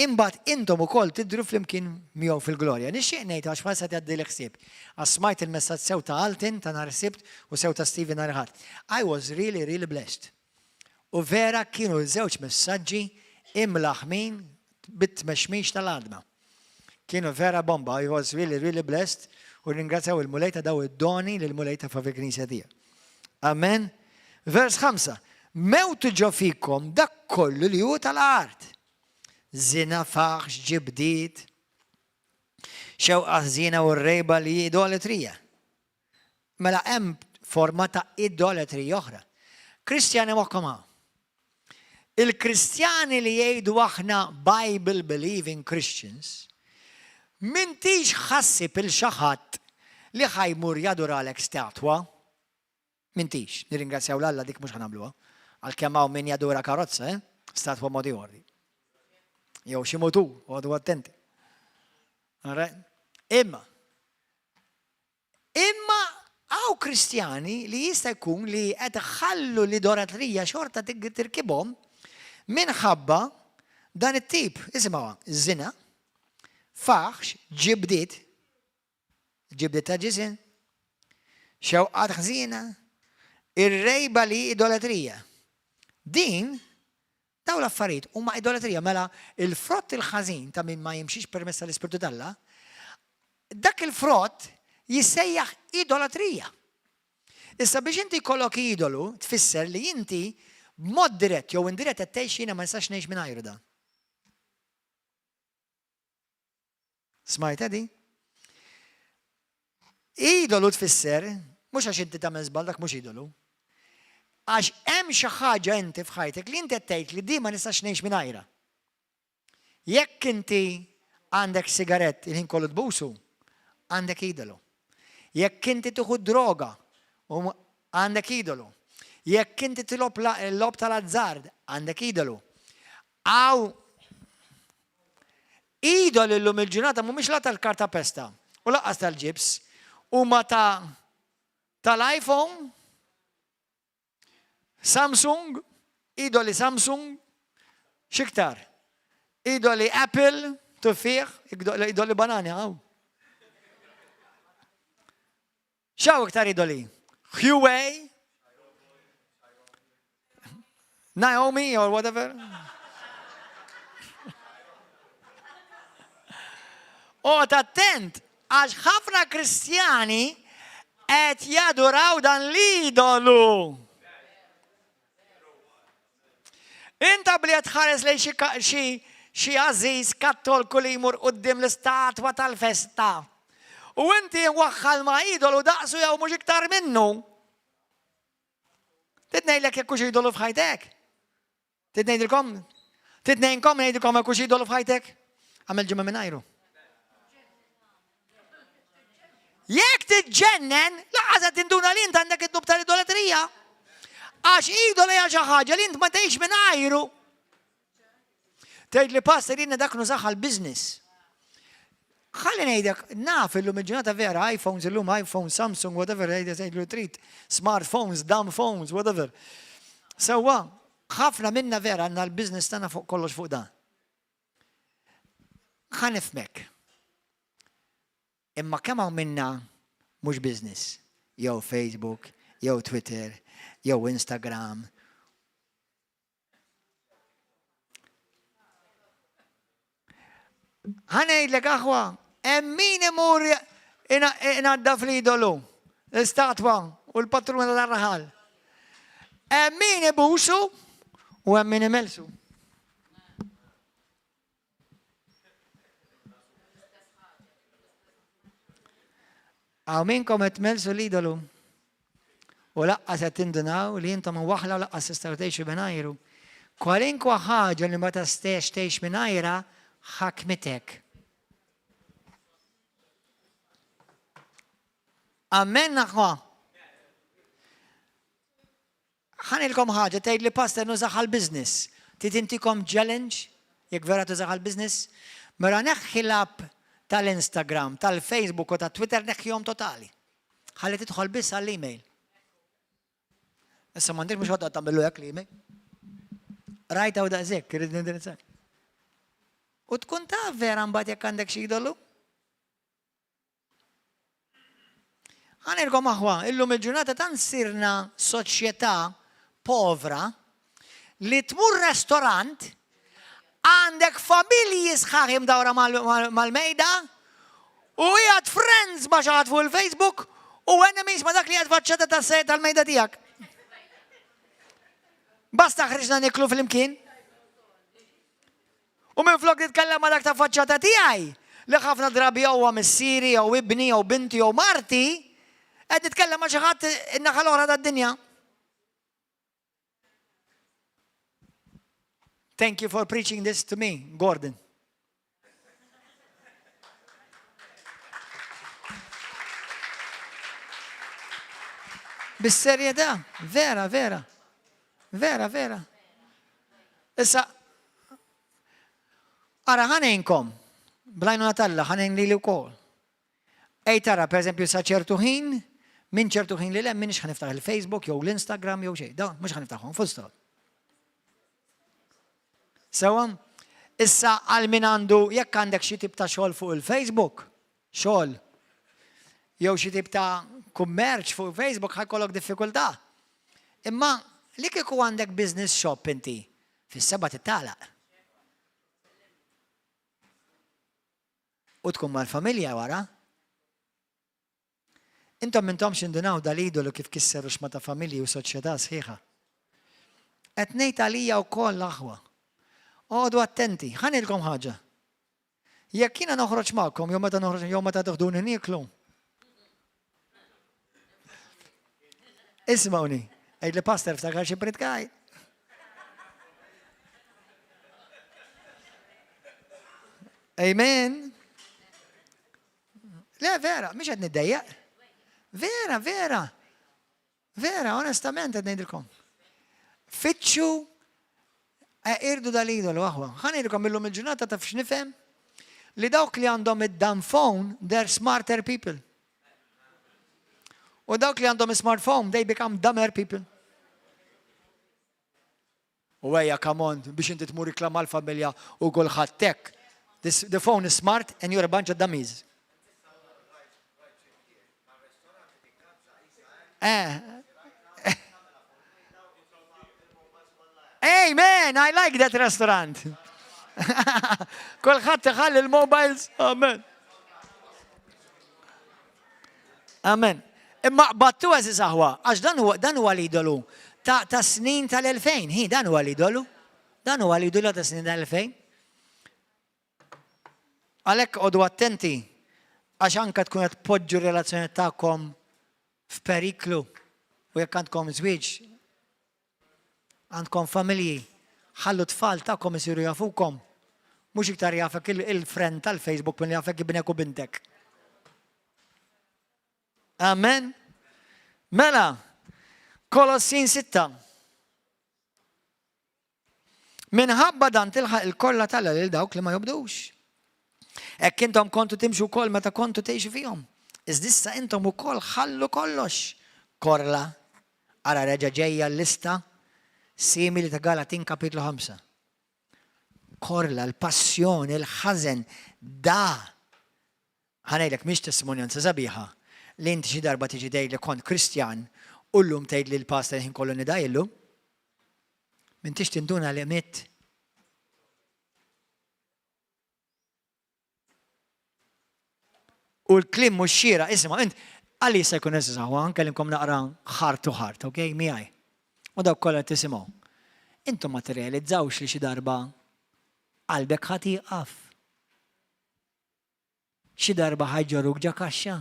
A: imbagħad intom ukoll tidhru flimkien miegħu fil-glorja. Nixtieq ngħid għax bħalissa qed jgħaddili ħsieb, għax smajt il-messaġġ sew ta' Alton ta' nhar is-Sibt u sew ta' Stephen nhar il-Ħadd. I was really, really blessed. U vera kienu żewġ messaġġi imlaħħmin bit-tmexmix tal-għadma. Kienu vera bomba, I was really, really blessed u nringrazzjaw il-Mulej ta' daw id-doni li l-Mulej tefa' fil-Knisja tiegħu. Amen. Vers 5. Mewtu ġo fikom dak kollu li hu tal-art. Zina, faħx, ġibdiet, xewqa ħżiena u r-rejba li idolatrija. Mela hemm forma ta' idolatrija oħra. Kristjani moħħkom hawn. Il-Kristjani li jgħidu aħna Bible believing Christians, m'intix ħassib il xi ħadd li ħa jmur jaduralek statwa. M'intix, nirringrazzjaw 'l Alla dik mhux ħa nagħmluha. Għalkemm hawn min jadura karozza, eh? Statwa mod ieħor. Jew xi mutur, għodu attenti. Imma, Imma hawn Kristjani li jista' jkun li qed iħallu l-idolatrija xorta tirkibhom minħabba dan it-tip, isimgħuha, żina, faħx, ġibdiet, ġibdiet ta' ġisem, xewqat ħżiena, ir-rejba li idolatrija. Din Dawn l-affarijiet huma idolatrija, mela il-frott il-ħażin ta' min ma jimxix permezz tal-Ispirtu t'Alla, dak il-frott jissejjaħ idolatrija. Issa biex inti jkollok idolu, tfisser li inti b'mod dirett jew indirett qed tgħix jiena ma nistax ngħix mingħajru dan. Smajtha di? Idolu tfisser, mhux għax inti tagħmel żball dak mhux idolu. Għax hemm xi ħaġa inti f'ħajtek li inti qed tgħid li di ma nistax ngħix mingħajrha. Jekk inti għandek sigarett il-ħin kollu tbusu, għandek idolu. Jekk inti tieħu droga, għandek idolu. Jekk inti tilgħob l-logħob tal-azzard, għandek idolu. Hawn idoli llum il-ġurnata mhumiex la tal-kartapesta u lanqas tal-ġibs, huma ta' tal-iPhone, Samsung, idoli Samsung, x'iktar? Idoli Apple, tuffieħ, idoli banani hawn. X'hawn iktar idoli? Huawei, Naomi or whatever. Oqgħod attent għax ħafna Kristjani qed jaduraw dan l-idolu. Inta bli qed tħares lejn xi xi għażiż kattolku li jmur quddiem l-istatwa tal-festa. U inti waħħal ma' idolu daqsu jew mhux iktar minnu. Trid ngħidlek jekk hux idolu f'ħajtek? Trid ngħidilkom? Trid ngħinkom ngħidilkom jekk hux idolu f'ħajtek? Għamel ġimgħa mingħajru. Jekk tiġġennen, lanqas qed tinduna li int għandek id-dnub tal-idolatrija. Għax idola hija xi ħaġa li int ma tgħix mingħajru. Tgħid li pastor jiena dak nużah għall-business. Ħalli ngħidek, naf illum il-ġurnata vera, iPhones illum, iPhone, Samsung, whatever, tgħidlu trid, smartphones, dumb phones, whatever. Sewwa, ħafna minna vera għandna l-business tagħna fuq kollox fuq dan. Ħa nifhmek. Imma kemm hawn minna mhux business, jew Facebook, jew Twitter, jew Instagram. Ħa ngħidlek aħwa, hemm min imur inaddaf l-idolu, l-istatwa u l-patruna tar-raħal. Hemm min ibusu u hemm min imelsu. Hawn minnkom qed tmellsu l-idolu u laqqas qed tindunaw li intom imwaħħla u laqqas tistgħu tgħixu mingħajru. Kwalinkwa ħaġa li ma tistax tgħix mingħajrha ħakmitek. Amen aħwa. Ħa ngħidilkom ħaġa, tgħidli pastor nużah għall-business. Trid intikom challenge jekk vera tużah għall-business? Mela neħħi l-app tal-Instagram, tal-Facebook u tat-Twitter neħħihom totali. Ħalli tidħol biss għall-email. Issa m'għandek mhux ħodda tagħmillu hekk l-email. Rajta u daqshekk, irid nindirizzak. U tkun taf vera mbagħad jekk għandek xi idolu? Ħa ngħidilkom aħwa, illum il-ġurnata tant sirna soċjetà povra li tmur restorant għandek familji sħaħ imdawra mal-mejda u qiegħed friends ma' xi ħadd fuq il-Facebook u enemies ma' dak li qiegħed faċċata tal-mejda tiegħek. Basta ħriġna niklu flimkien. U minflok nitkellem ma' dak ta' faċċata tiegħi, li ħafna drabi jew huwa missieri jew ibni jew binti jew marti, qed nitkellem ma' xi ħadd in-naħa l-oħra tad-dinja. Thank you for preaching this to me, Gordon. Bis-serjetà, vera, vera. Vera, vera. Issa, ara ħa ngħinkom, bl-għajnuna t'Alla ħa ngħin lili wkoll. Ej tara, per eżempju, sa ċertu ħin, minn ċertu ħin li lem, minix ħa niftaħ il-Facebook jew l-Instagram jew xejn. Da, mhux ħa niftaħhom, full stop. Sewa, issa għal min għandu jekk għandek xi tip ta' xogħol fuq il-Facebook, xogħol, jew xi tip ta' kummerċ fuq Facebook ħa jkollok diffikultà. Imma li kieku għandek business shop inti, fis-seba' titgħalaq. U tkun mal-familja wara. Intom m'intomx indunaw dal-idolu kif kisser ruxma ta' familji u soċjetà sħiħa. Qed ngħid għalija wkoll aħwa. Oqogħdu attenti, ħa ngħidilkom ħaġa. Jekk jiena noħroġ magħkom jew meta noħroġ jew meta toħduni nieklu. Ismawni, għid li pastor ftakar xi pritkaj. Amen. Le, vera, mhix qed niddejjaq. Vera, vera. Vera, onestament qed ngħidilkom. Fittxu eh, irdu dal-idolu aħwa. Ħa ngħidilkom illum il-ġurnata taf x'nifhem li dawk li għandhom id-dumb phone, they're smarter people. U dawk li għandhom smartphone, they become dumber people. U ejja, come on, biex inti tmur ikla mal-familja u kulħadd hekk. This, the phone is smart and you're a bunch of dummies. Eh. Amen, I like that restaurant. Kulħadd iħalli l-mobiles. Amen. Amen. Imma qbadtu għażiż aħwa, għax dan huwa dan huwa l-idolu ta' ta' snin tal-2000. Hi, dan huwa l-idolu. Dan huwa l-idolu ta' snin tal-2000. Għalhekk għodu attenti għax anka tkun qed tpoġġu relazzjoni tagħkom f'periklu u jekk għandkom żwieġ Għandkom familji, ħallu t-tfal tagħkom isiru jafukom. Mhux iktar jafek il-friend tal-Facebook milli jafek ibnek u bintek. Amen. Mela, Kolossin 6. Minħabba dan tilħaq il-kollha tal lil dawk li ma jobdux. Hekk intom kontu timxu wkoll meta kontu tgħixu fihom. Iżda issa intom ukoll ħallu kollox. Korla, Ara reġa' ġejja l-lista simili ta' Galatin kapitlu 5. Korla, l-passjoni, l-ħażen, da. Ħa ngħidlek mhix testimonjanza sabiħa li inti xi darba tiġi tgħid li kont Kristjan u llum tgħid li l-pastor ħin kollu nidaj illum. M'intix tinduna li mitt. U l-kliem mhux xieraq, isma' int għalli jista' jkun eżiż aħwa, nkellimkom naqra heart to heart, ok, miegħi. U dawk kollha tisimgħu. Intom ma tirrealizzawx li xi darba qalbek ħa tieqaf. Xi darba ħa jġorruk ġa kaxxa.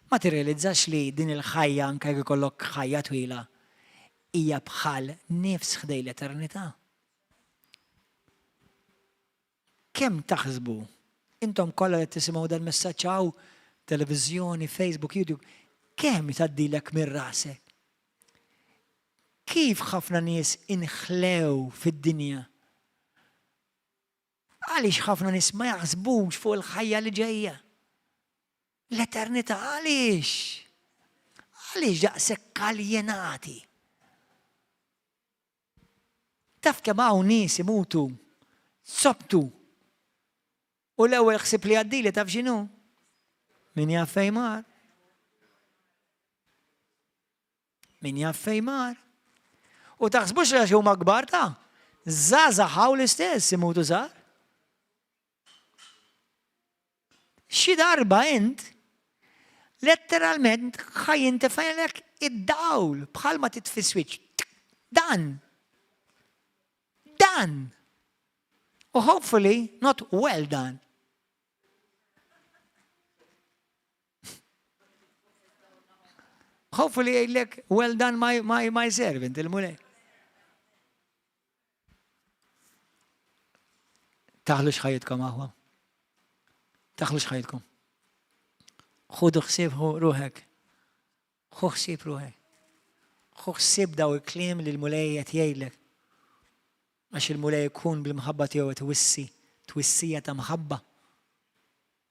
A: Ma tirrealizzax li din il-ħajja anke jekk ikollok ħajja twila hija bħal nifs ħdej l-eternità. Kemm taħsbu, intom kollha li tisimgħu dal-messaġġ hawn, televiżjoni, Facebook, YouTube, kemm tgħaddilek minn rasek? Kif ħafna nies inħlew fid-dinja? Għaliex ħafna nies ma jaħsbux fuq il-ħajja li ġejja? L-eternità għaliex? Għaliex daqshekk aljenati? Taf kemm hawn nies imutu sobtu. U l-ewwel ħsieb li għaddili taf x'inhu? Min jaf fejn mar? Min jaf fejn mar? U taħsbux li għax huma kbar ta' żgħażagħ hawn l-istess imutu żgħar. Xi darba int letteralment ħa jintefgħalek id-dawl bħalma titfi switch. Dan. Dan. U hopefully not well done. Hopefully jgħidlek well done my, my, my servant, il-mulej. Taħlux ħajjitkom aħwa. Taħlux ħajjitkom. Ħudu ħsieb ruħek. Ħu ħsieb ruħek. Ħu ħsieb daw il-kliem li l-mulej qed jgħidlek. Għax il-mulej ikun bil-mħabba tiegħu qed iwissi, twissija ta' mħabba.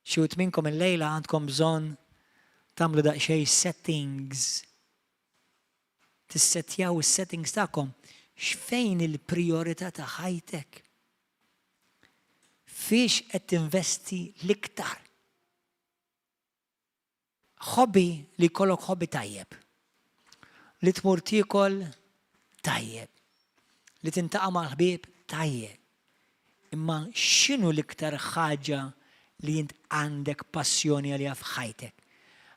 A: Xi wħud minnkom illejla għandkom bżonn tagħmlu daqsxejn settings. Tissettjaw is-settings tagħkom x'fejn il-prijorità ta' ħajtek. Fiex qed tinvesti l-iktar. Hobby li jkollok hobby tajjeb. Li tmur tiekol tajjeb. Li tintaqa' mal-ħbieb tajjeb. Imma x'inhu l-iktar ħaġa li int għandek passjoni għaliha f'ħajtek?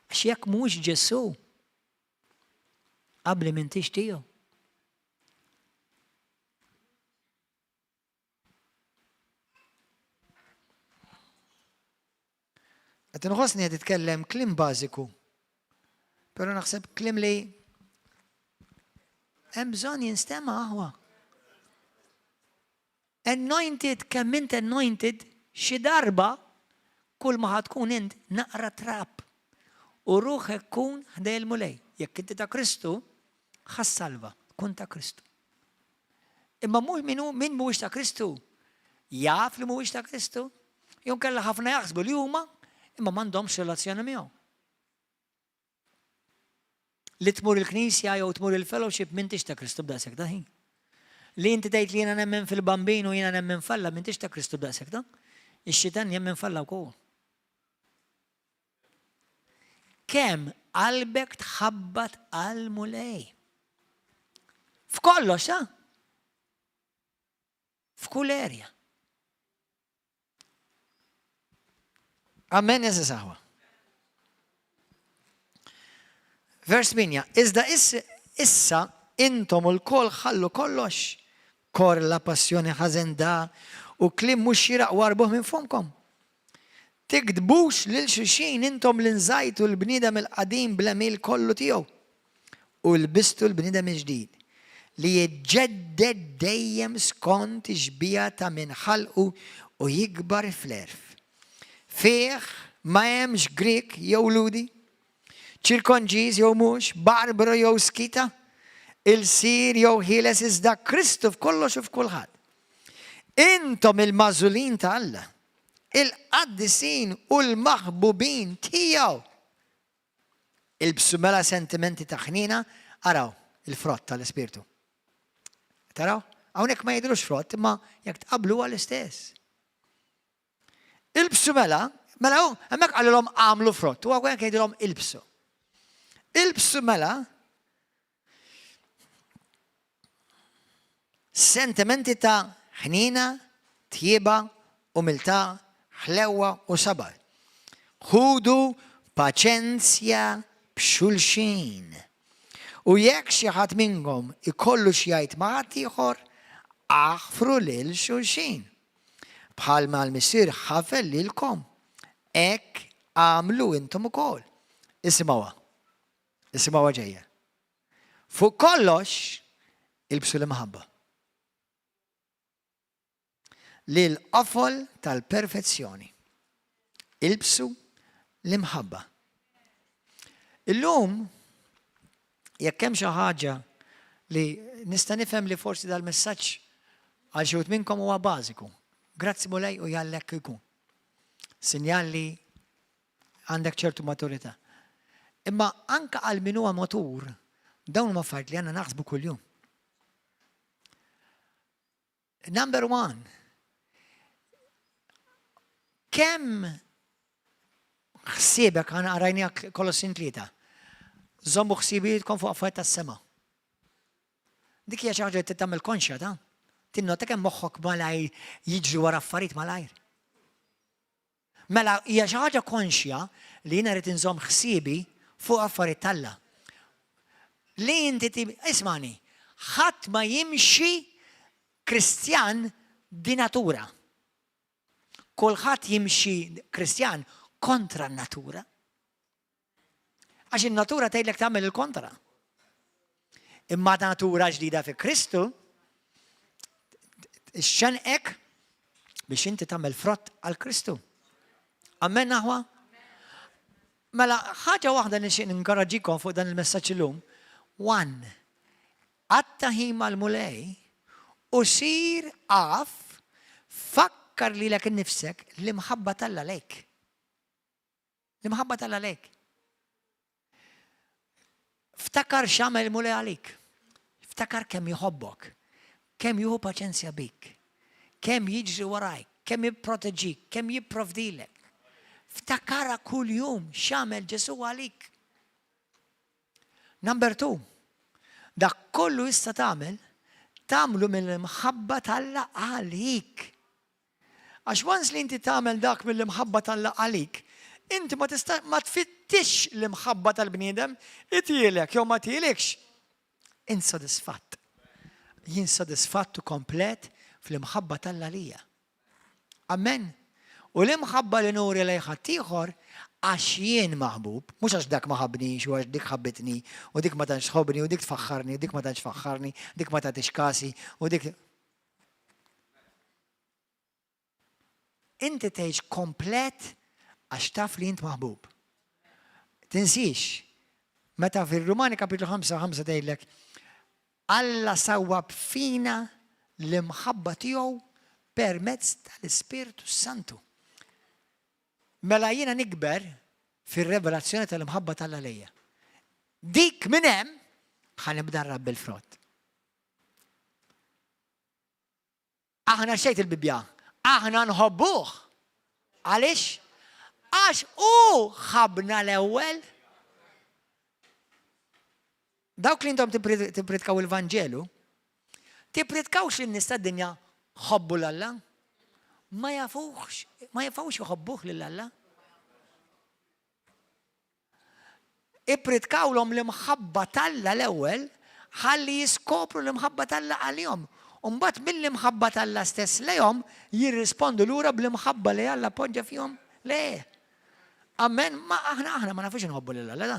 A: Għax jekk mhuwiex Ġesù, qabli m'intix tiegħu. Qed inħossni qed itkellem kliem bażiku. Però naħseb kliem li hemm bżonn jinstema' aħwa. Anointed kemm int anointed xi darba kull ma tkun int naqra trab. U ruħek kun ħdej il-Mulej. Jekk inti ta' Kristu, ħa ssalva, kun ta' Kristu. Imma mhux min hu min mhuwiex ta' Kristu jaf li mhuwiex ta' Kristu, jew kellha ħafna jaħsbu li huma imma m'għandhomx relazzjoni miegħu. Li tmur il-knisja jew tmur il-fellowship m'intix ta' Kristu b'daqshekk ta' ħin. Li inti tgħid li jiena nemmen fil-bambin u jiena nemmen falla m'intix ta' Kristu b'daqshekk ta' Ix-xitan jemmen falla wkoll. Kemm qalbek tħabbat għal Mulej. F'kollox, sa? F'kull erja. Amen, jeżis aħwa. Vers 8, iżda issa intom u l-kol ħallu kollox, korla, passjoni, ħażen da, u kliem mhux xieraq warbuh minn fomkom. Tigdbux lil xulxin intom li nżajtu l-bniedem il-qadim bl-għemil kollu tiegħu u lbistu l-bniedem il-ġdid, li jiġġedded dejjem skont ix-xbieha ta' min ħalqu u jikbar fl-għerf. Fih ma hemmx Grieg jew Lhudi, ċirkonġiż jew mhux, barbru jew skita, ilsir jew ħieles iżda Kristu f'kollox u f'kulħadd. Intom il-magħżulin ta' Alla, il-qaddisin u l-maħbubin tiegħu. Ilbsu mela sentimenti ta' ħniena, araw il-frott tal-Ispirtu. Taraw? Hawnhekk ma jidhrux frott, imma jekk tqablu huwa l-istess. Ilbsu mela, mela hu, hemmhekk qalilhom għamlu frott, u hawnhekk jgħidilhom ilbsu. Ilbsu mela sentimenti ta' ħniena, tjieba, umiltà, ħlewwa u sabar. Ħudu paċenzja b'xulxin. U jekk xi ħadd minnkom ikollu xi jgħid ma' ħaddieħor, aħfru lil xulxin. Bħalma l-Missier ħafer lilkom, hekk agħmlu intom ukoll. Isimgħuha. Isimgħuha ġejja. Fuq kollox, ilbsu l-imħabba. Li l-qofol tal-perfezzjoni. Ilbsu l-imħabba. Illum, jekk hemm xi ħaġa li nista' nifhem li forsi dal-messaġġ għal xi wħud minnkom huwa bażiku. Grazzi Mulej u jallek ikun. Sinjal li għandek ċertu maturità. Imma anka għal min huwa matur, dawn huma affarijiet li għandna naħsbu kuljum. Number one, kemm ħsiebek għana għarajnija Kolossin tlieta. Żommu ħsibijietkom fuq affarijiet tas-sema. Dik hija xi ħaġa li tagħmel konxja ta' tinnota kemm moħħok malajr jiġri wara affarijiet malajr. Mela hija xi ħaġa konxja li jiena rrid inżomm ħsiebi fuq affarijiet t'Alla. Li inti ismani, ħadd ma jimxi Kristjan di natura. Kulħadd jimxi Kristjan kontra n-natura. Għax in-natura tgħidlek tagħmel il-kontra. Imma natura ġdida fi Kristu xxenqek biex inti tagħmel frott għal Kristu. Amen aħwa? Mela ħaġa waħda nixtieq ninkoraġġikom fuq dan il-messaġġ illum. One, qatta' ħin mal-Mulej u sir af fakkar lilek innifsek l-imħabba t'Alla lejk. L-imħabba t'Alla lejk. Ftakar x'għamel il-Mulej għalik. Ftakar kemm jħobbok, kemm jieħu paċenzja bik, kemm jiġri warajk, kemm jipproteġik, kemm jipprovdilek. Ftakara kuljum x'għamel Ġesù għalik. Number two, dak kollu issa tagħmel, tagħmlu mill-imħabba t'Alla għalik. Għax once li inti tagħmel dak mill-imħabba t'Alla għalik, inti ma tista' ma tfittixx l-imħabba tal-bniedem, itielek jew ma tielekx. Int sodisfatt. Jien sodisfatt u komplet fl-imħabba t'Alla lija. Amen. U l-imħabba li nuri lejn ħaddieħor għax jien maħbub, mhux għax dak ma ħabbnix u għax dik ħabbitni u dik ma tantx tħobbni u dik tfaħħarni u dik ma tantx tfaħħarni, dik ma tagħtix kasi u dik Inti tgħix komplet għax taf li int maħbub. Tinsiex, meta fir-Rumani kapitlu 5 5 tgħidlek Alla sawwab fina l-imħabba tiegħu permezz tal-Ispirtu Santu. Mela jiena nikber fir-revelazzjoni tal-imħabba t'Alla lejja. Dik minn hemm ħa nibda nrabbi l-frott. Aħna xejt il-Bibbja, aħna nħobbuh. Għaliex? Għax hu ħabna l-ewwel. Dawk li intom tippritkaw il-Vanġelu, tippritkawx lin-nies tad-dinja ħobbu 'l Alla. Ma jafuhx, ma jafux iħobbuh lil Alla. Ippritkawlhom l-imħabba t'Alla l-ewwel ħalli jiskopru l-imħabba t'Alla għalihom. U mbagħad mill-imħabba t'Alla stess lejhom jirrispondu lura bl-imħabba li Alla poġġa fihom lejh. Amen, ma aħna aħna ma nafux inħobbu lil Alla da.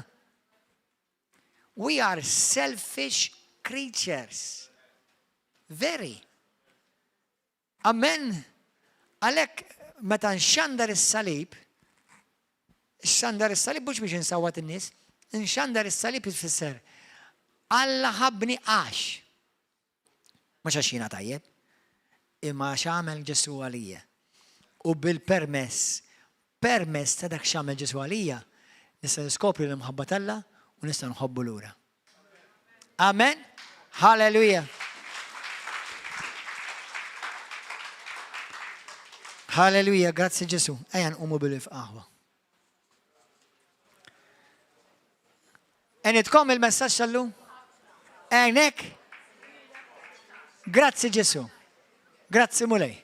A: We are selfish creatures. Very. Amen. Għalhekk meta nxandar is-salib, xandar is-salib mhux biex insawwat in-nies, nxandar is-salib jfisser Alla ħabbni għax. Mhux għax jiena tajjeb, imma għax għamel Ġesù għalija. U bil-permess, permess ta' dak x'għamel Ġesù għalija, nista' niskopri l-imħabba t'Alla u nista' nħobbu lura. Amen. Hallelujah. Hallelujah, grazzi Ġesù. Ejja nqumu bil-ifqaħwa. Għenitkom il-messaġġ tal-lum? Għenek? Grazzi Ġesù. Grazzi Mulej.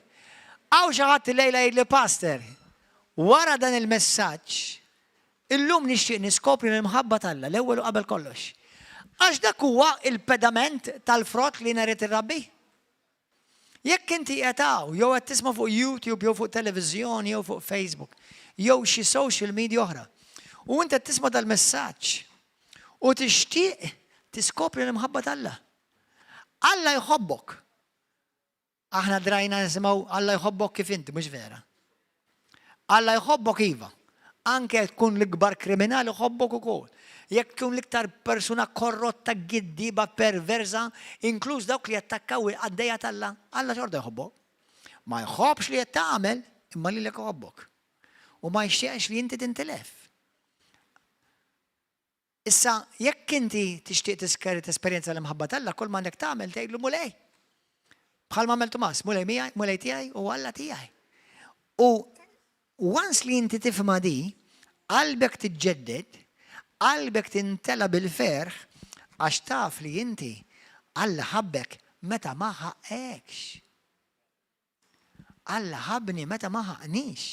A: Hawn xi ħadd illejla jgħidli Pastor, wara dan il-messaġġ, illum nixtieq niskopri l-imħabba t'Alla l-ewwel u qabel kollox. Għax dak huwa il-pedament tal-frott li jiena rrid irrabbi. Jekk inti qiegħed hawn jew qed tisma' fuq YouTube jew fuq televiżjoni jew fuq Facebook jew xi social media oħra u inti qed tisma' dal-messaġġ u tixtieq tiskopri l-imħabba t'Alla. Alla jħobbok. Aħna drajna nisimgħu Alla jħobbok kif inti, mhux vera. Alla jħobbok iva. Anke jekk tkun l-ikbar kriminal iħobbok ukoll. Jekk tkun l-iktar persuna korrotta, giddieba, perversa, inkluż dawk li jattakkaw il-qaddejja t'Alla, Alla xorta jħobbok. Ma jħobbx li qed tagħmel, imma lilek iħobbok. U ma jixtieqx li inti tintilef. Issa, jekk inti tixtieq tiskeri tesperjenza l-imħabba t'Alla, kull m'għandek tagħmel tgħidlu Mulej. Bħalma għamel Tumas, Mulej miegħi, Mulej tiegħi u Alla tiegħi. U once li inti tifhimha di, qalbek tiġġedded, qalbek tintela bil-ferħ għax taf li inti Alla ħabbek meta ma ħaqqekx. Alla ħabbni meta ma ħaqqnix.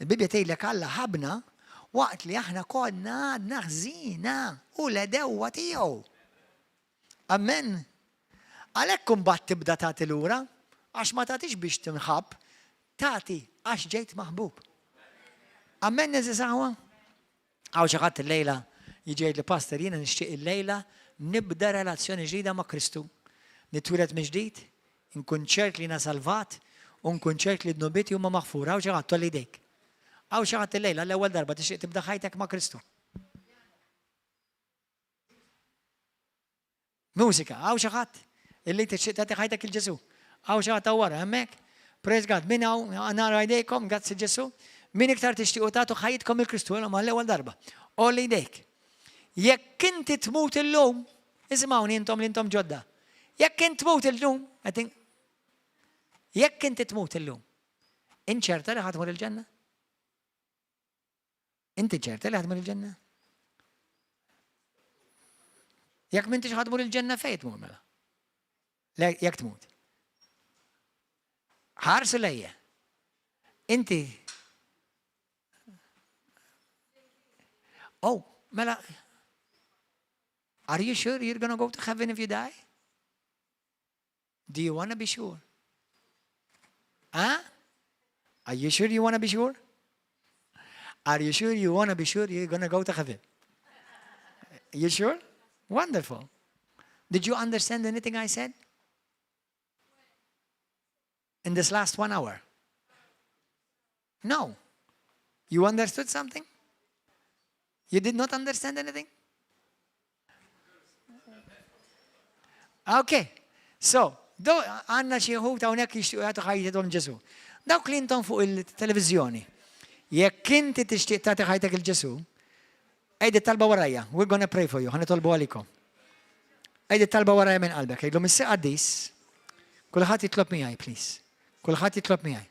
A: Il-Bibbja tgħidlek Alla ħabbna waqt li aħna konna għadna ħżiena u l-għedewwa tiegħu. Amen. Għalhekk imbagħad tibda tagħti lura, għax ma tagħtix biex tinħabb, tagħti għax ġejt maħbub. Amen, għeżież aħwa? Hawn xi ħadd illejla jiġi jgħidli Pastor jiena nixtieq illejla nibda relazzjoni ġdida ma' Kristu. Nitwieled mill-ġdid, inkun ċert li jiena salvat u nkun ċert li dnubieti huma maħfura. Hawn xi ħadd tgħolli jdejk. Hawn xi ħadd illejla l-ewwel darba tixtieq tibda ħajtek ma' Kristu. Mużika, hawn xi ħadd illi tixtieq tagħti ħajtek il Ġesù. Hawn xi ħadd hawn wara hemmhekk. Praise God. Min hawn nara jdejkom, grazzi Ġesù. Min iktar tixtiequ tagħtu ħajjitkom il Kristu għal l-ewwel darba. Għolli jdejk. Jekk inti tmut illum, isimgħuni intom li intom ġodda. Jekk int tmut illum, jekk inti tmut illum, inċerta li ħa tmur il-ġenna? Inti ċerta li ħa tmur il-ġenna? Jekk m'intix ħa tmur il-ġenna fejn tmur mela? Le, jekk tmut. Ħarsu lejja. Inti Oh, mela Are you sure you're gonna go to heaven if you die? Do you wanna be sure? Huh? Are you sure you wanna be sure? Are you sure you wanna be sure you're gonna go to heaven? You sure? Wonderful. Did you understand anything I said? In this last one hour? No. You understood something? You did not understand anything? Okay, so, do għanna xi ħut hawnhekk jixtiequ jagħtu ħajjithom Ġesu. Dawk li intom fuq il-televiżjoni, jekk inti tixtieq tagħti ħajtek il Ġesu, għid talba warajja, we're gonna pray for you, ħa nitolbu għalikom. Għid talba warajja minn qalbek, għidlu Missier qaddis, kulħadd jitlob miegħi, please. Kulħadd jitlob miegħi.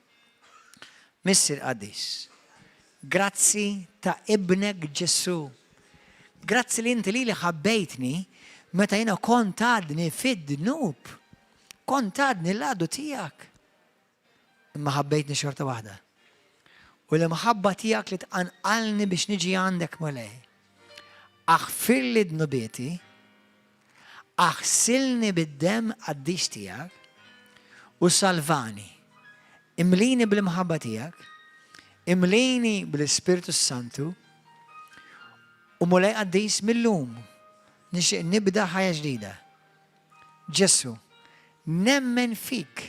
A: Missier qaddis, grazzi ta' ibnek Ġesu. Grazzi li inti li li ħabbejtni meta jiena kont għadni fid-dnub. Kont għadni l-għadu tiegħek. Imma ħabbejtni xorta waħda. U l-imħabba tiegħek li tqanqalni biex niġi għandek Mulej. Aħfirli dnubieti, aħsilni bid-demm qaddis tiegħek u salvani. Imlini bl-imħabba tiegħek, imlini bl-Ispirtu Santu u Mulej qaddis mil-lum nixtieq nibda ħajja ġdida. Ġesu, nemmen fik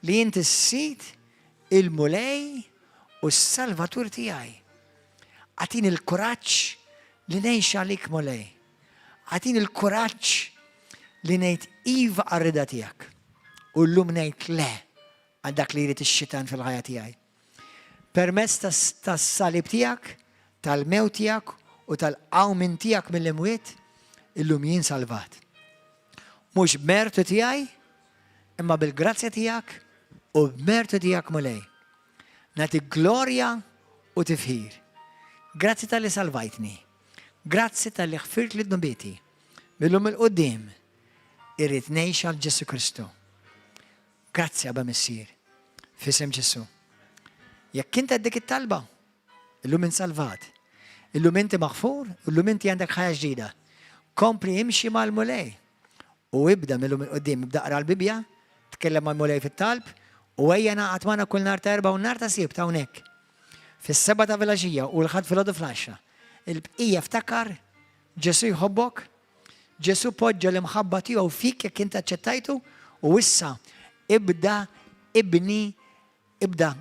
A: li inti s-Sid, il-Mulej u s-Salvatur tiegħi. Agħtini l-kuraġġ li ngħix għalik Mulej. Agħtini l-kuraġġ li ngħid iva għar-rieda tiegħek. U llum ngħid le għal dak li jrid ix-xitan fil-ħajja tiegħi. Permezz tas-salib tiegħek, tal-mewt tiegħek u tal-qawmien tiegħek mill-imwiet, illum jien salvat. Mhux b'mertu tiegħi, imma bil-grazzja tiegħek u b'mertu tiegħek Mulej. Nagħti glorja u tifħir. Grazzi talli salvajtni. Grazzi talli ħfirtli dnubieti. Mil-lum 'il quddiem irrid ngħix għal Ġesu Kristu. Grazzi Abba Missier. F'isem Ġesu. Jekk inti dik it-talba, illum int salvat. Illum inti maħfur, illum inti għandek ħajja ġdida. Kompli imxi mal-Mulej. U ibda mil-lum 'il quddiem, ibda qra l-Bibja, tkellem mal-Mulej fit-talb, u ejja ngħaqad magħna kull nhar ta' Erbgħa u nhar ta' Sibt hawnhekk. Fis-7 ta' filgħaxija u l-Ħadd filgħodu fl-10. Il-bqija ftakar, Ġesu jħobbok, Ġesu poġġa l-imħabba tiegħu fik jekk inti aċċettajtu u issa ibda ibni ibda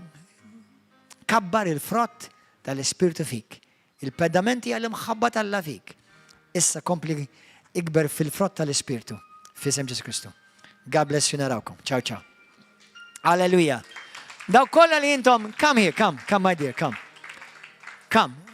A: kabbar il-frott tal-Ispirtu fik. Il-pedamenti għall-imħabba t'Alla fik. Issa kompli ikber fil-frott tal-Ispirtu. F'isem Ġesu Kristu. God bless you narawkom. Ciao, ciao. Alleluja. Dawk kollha li intom, come here, come, come my dear, come. Come.